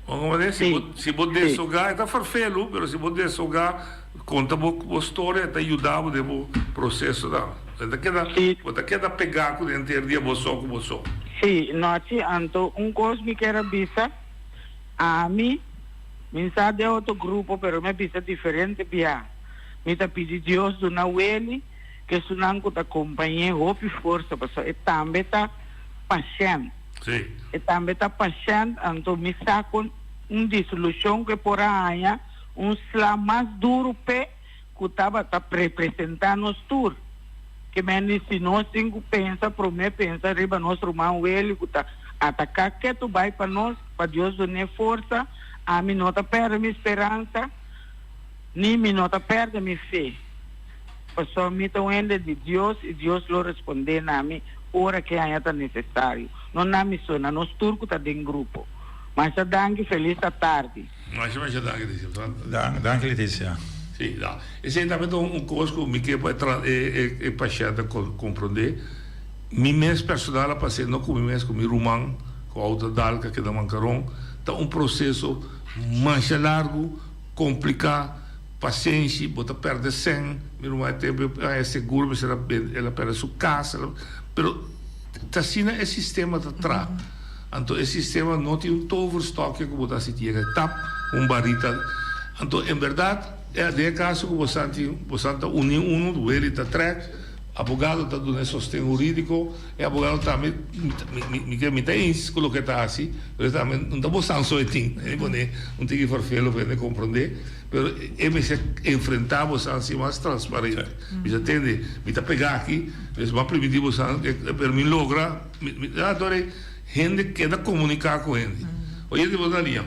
Bo comprende? Si bo, si bo desahoga e ta ferfelu, pero si bo desahoga, conta bo, bo storia e ta yuda bo den bo proceso tambe. Bo ta keda, bo ta keda pega cu henter dia bo so cu bo so. Sí, nochi, anto un cos mi kier a bisa, ami, mi sa den otro grupo, pero mi a bisa diferente bia, mi ta pidi Dios duna weli, Ku esunnan ku ta kompañ'é hopi forsa, pasobra e tambe ta pashènt. E tambe ta pashènt, anto mi sa kon un disolushon ku e por a haña un sla mas duru p'e ku tabata representá nos tur. Ke mende si nos tin ku pensa promé pensa riba nos ruman Willie ku ta ataká ketu bai pa nos, pa Dios dun'é forsa, ami no ta pèrdè mi speransa. Ni mi no ta perde mi fe, pasobra mi ta un hende di Dios i Dios lo respondé na mi ora ke haña ta nesesario. No na mi so, na nos tur ku ta den grupo. Masha danki, felis atardi. Masha masha danki Leticia. Danki Leticia. Si, da. Esei tambe ta un kos ku mi ke pa e e pashènt a komprondé. Mi mes personal a pas'é, no ku mi mes, ku mi ruman ku outo a dal ku a keda mankaron. Ta un proseso masha largu. Kompliká, pasenshi, bo ta pèrdè sèn, mi ruman e tempu e haña seguro mester a bende, el a pèrdè su kas, el a, pero ta asina e sistema ta traha. Anto e sistema no tin un toverstokje ku bo ta hasi yega tap un barita. Anto en bèrdat den e kaso ku bosan tin, bosan ta uní unu, weli ta trèk, abogado ta duna e sosten hurídiko, E abogado tambe, mi ke mi ta eens ku loke e ta hasi, pero e tambe no ta bosan so e tin, e pone un tiki ferfelo pa hende komprondé, pero e mester enfrentá bosan asi mas transparente. Mi ta tende, mi ta pega aki, pues bo a primintí bosan, pero mi logra, mi ta dor hende keda komuniká ku hende. Oyente bo ta liña.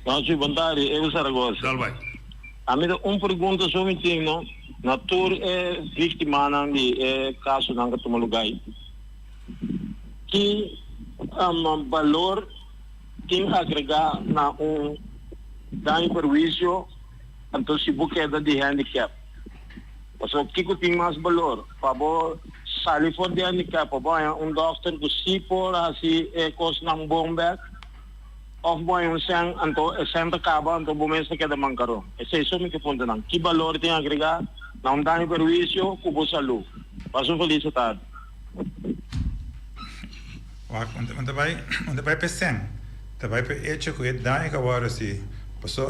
Nochi, bon tardi, Evo Zaragoza. Dal bai. Ami ta un pregunta so mi tin no, na tur e victimanan di e casonan cu a tuma lugar ayi, ki balor tin agrega na un daño perhuicio anto si bo keda di handicap? Pasobra kico tin mas balor, pa bo sali for di handicap pa bo haña un dokter cu si por haci e cosnan bon bek? Of bo hay un sèn, anto e sèn ta kaba, anto bo mes ta keda mankaron. Esei so mi ke punta nan. Ki balor tin agregá na un daño perhuisio ku bo salú? Pasa un felis tardi. Wak, un ta bai, un ta bai pa e sèn, ta bai pa e echo ku e daño ku a wòrdu hasi. Paso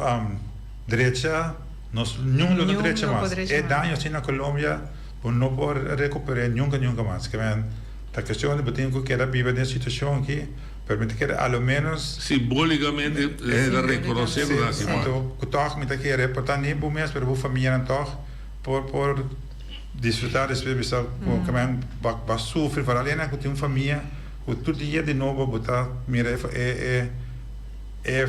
drecha nos niun lo no drecha mas. E daño hasi na Colombia bo no por rekuper'é nunka nunka mas. Ke men ta kestion di bo tin ku keda biba den e situashon aki. Pero mi ta kere a lo menos. Simbolicamente e ta reconoce cu nan haci mal. Anto cu tog mi ta kere por ta ni bo mes pero bo famianan tog por por disfruta despues bisa cu ke men bo a sufri vooral esnan cu tin un famia cu tur dia di nobo bo ta mira e e e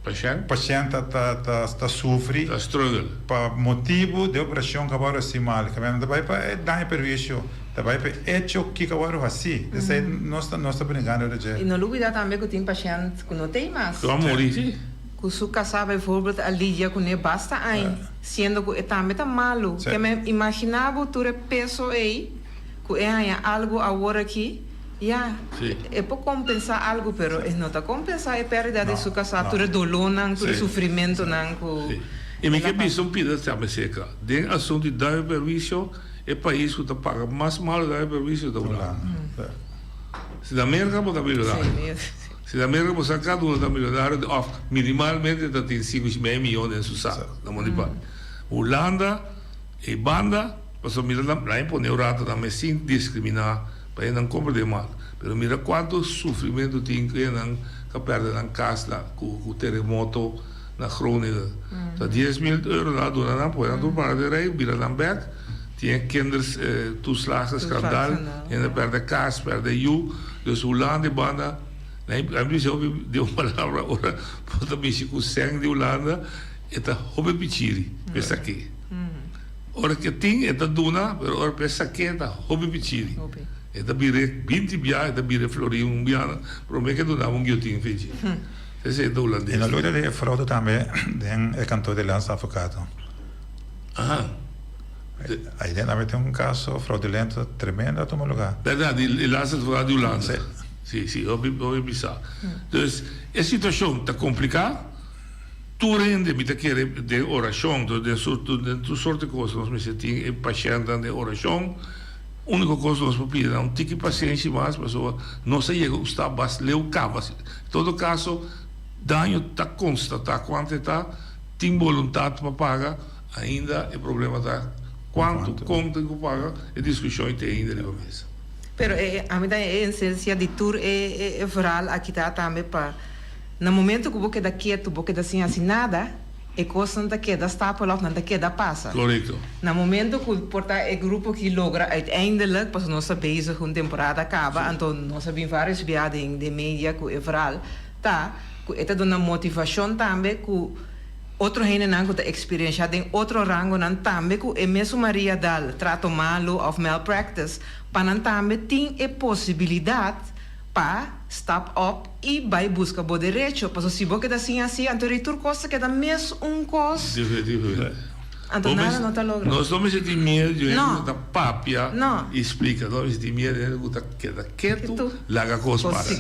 pashent ta ta ta sufri Ta struggle. pa motibo di operacion cu a worde haci mal ke men ta bay pa e daño perhuicio. Ta bai pa e echo kiko a wòrdu hasí. Esei nos ta nos ta brinkando riba dje. I no lubidá tambe ku tin pashènt ku no t'ei mas. Ku a muri, sí. Ku su kasá bijvoorbeeld a lidia kuné basta aña, siendo ku e tambe ta malu. Ke men imaginá bo tur e peso ei ku e haña algu awor aki, ya, e por kompensá algu, pero e no ta kompensá e pèrdida di su kasá, tur e dolónan, tur e sufrimentunan ku I mi ke bisa un pida tambe seka. Den asuntu di daño perhuisio. E pais ku ta paga mas malu den e permiso ta Hulanda. Si na Merka bo ta milionario. Si na Merka bo sa kada uno ta milionario òf minimalmente ta tin sinku i mei miyon den su sak na mon di parti. Hulanda e banda pasobra mira nan nan e pone un rato nan mes sin diskriminá pa e nan kompra den mal. Pero mira kuantu sufrimentu tin ku e nan ta pèrdè nan kas na ku teremoto na Groningen. Ta 10.000 euro nan a duna nan, pone nan tur para den rij, bira nan bek. Tin e kindertoeslagen scandal, hende perde cas, perde yu. Dus Hulanda e banda, nan a bisa hopi den un palabra ora bo ta mishi cu seng di Hulanda. E ta hopi pichiri pa e sak'é. Ora ku e tin e ta duna, pero ora pa e sak'é ta hopi pichiri. E ta bira e 20 bia, e ta bira e florin un bianan promé ku e duna bo un giotin fechi. Esei ta hulandes. E no logra di e fraude tambe den e kantor di Landsadvocaten. Aha. Ahí den tambe tin un kaso fraudulento tremendo a tuma lugá. Bèrdat, di Landsadvocaten di Hulanda. Si, si, hopi hopi bisa. Dus e situashon ta kompliká. Tur hende mi ta kere den orashon, den den tur sorte kos nos mester tin e pashèntnan den orashon. Úniko kos nos por pidi nan un tiki pasenshi mas pasobra nos a yega un stap bas leu kaba. En todo kaso daño ta konstatá kuantu e ta, tin boluntat pa paga, ainda e problema ta kuantu, kon tin ku paga, e diskushon ei tin ainda riba mesa. Pero e ami ta e esensia di tur e e verhaal aki ta tambe pa na momento ku bo keda ketu, bo keda sin hasi nada, e kosnan ta keda stapel òf nan ta keda pasa. Korekto. Na momento ku por ta e grupo aki logra uiteindelijk, pasobra nos ta bezig un temporada kaba, anto nos a bin vários bia den den media ku e verhaal, ta ku e ta duna motivashon tambe ku otro hendenan ku ta eksperenshá den otro rangonan tambe ku e mesun Maria dal trato malu òf malpractice, pa nan tambe tin e posibilidat pa stap op i bai buska bo derecho. Pasobra si bo keda sin hasi, anto rei tur kos ta keda mes un kos. Definitivamente. Anto nada no ta logra. Nos no mester tin miedu di hende ku ta papia i splika. Nos no mester tin miedu di hende ku ta keda ketu laga kos pasa.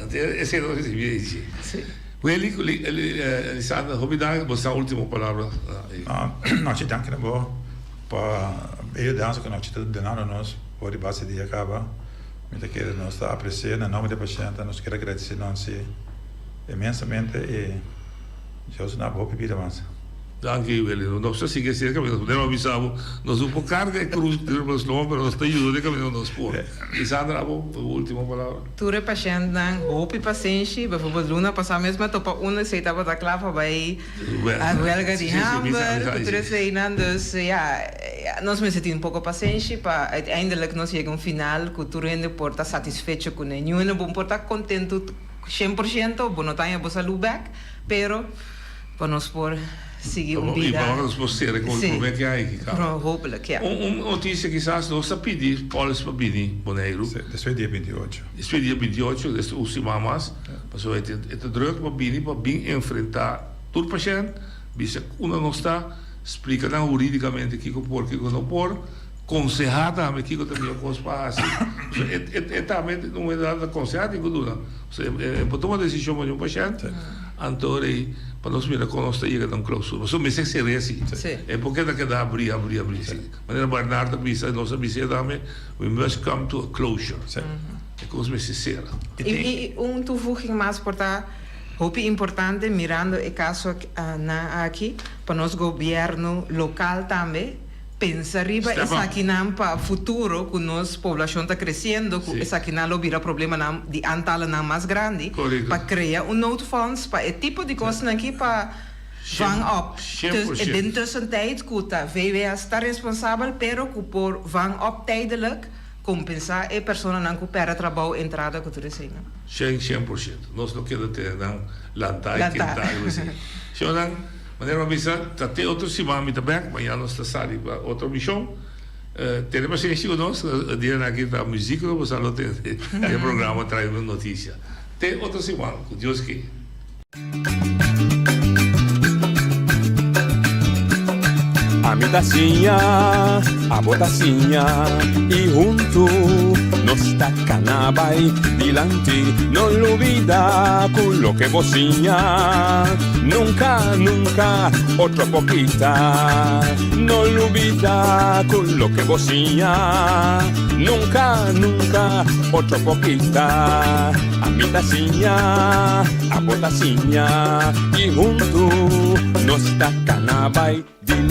Anto esei nos mester tin miedu di dje. Willy ku Lisandra, hopi danki. Bo sa ultimo palabra. Nochi danki na bo. Pa e yudansa ku nos ta dunando nos for di base dia kaba, mi ta kere nos ta apresia na nomber di e pashente, nos kier a gradisi Nancy inmensamente i Dios duna bo hopi bida mas. Danki Willy, nos ta sigui aserka mi nos por a bisa bo nos no por karga e krus riba nos lomba pero nos ta yuda den kaminda nos por. Lisandra abo bo ultimo palabra. Tur e pashentnan hopi pasenshi, bijvoorbeeld luna pasa mes mi a topa uno esei tabata kla pa bai A huelga di hamber ku tur eseinan, dus ya, nos mester tin un poko pasenshi pa uiteindelijk nos yega un final ku tur hende por ta satisfecho kuné. Niun hende bo por ta kontentu 100%, bo no ta haña bo salú bèk, pero pa nos por sigui un bida. I pa nos por sera ku Sí, promé ke hay ki kaba. hopelijk, ya. Un notisia kisas nos ta pidi pòlis pa bini Boneiru. Sí, despues dia 28. Despues dia 28, des un siman mas. Pasobra e ta druk pa bini pa bin enfrentá tur pashènt, bisa unda nos ta, splika nan hurídikamente kiko por, kiko no por, konsehá tambe kiko ta mihó kos pa hasi. Pasobra e tambe na un momento dado ta konsehá tin ku duna. Pasobra e por tuma desishon pa un pashènt, anto rei pa nos mira kon nos ta yega na un klousura. Pasobra mester ser'é si. E por keda keda abrí, abrí, abrí si. Manera Barnard a bisa, nos a bis'é tambe, we must come to a closure. E kos mester sera. I un toevoeging mas por ta hopi importante mirando e kaso nan aki pa nos gobierno lokal tambe pensa riba esakinan pa futuro ku nos poblashon ta kresiendo ku esakinan lo bira problemanan di antalanan mas grandi pa krea un noodfonds pa e tipo di kosnan aki pa vang op den tussentijd ku ta VWS ta responsabel pero ku por vang op tijdelijk Kompensá e personanan ku pèrdè trabou, entrada ku tur eseinan. Shen, 100%. Nos no keda tene nan lantá i kentá i asina. Shonnan, manera mi a bisa, ta te otro siman mi ta bèk, mañana nos ta sali pa otro mishon. Tene pasenshi ku nos, e dianan aki ta muzik lo bo sa lo tende e programa trae notisia. Te otro siman, ku Dios ke. Ami ta siña, abo ta siña y huntu nos ta cana bay dilanti. No lubida cu loke bo siña nunca, nunca otro por kita. No lubida cu loke bo siña nunca, nunca otro por kita. Ami ta siña, abo ta siña y huntu nos ta cana bay dilanti.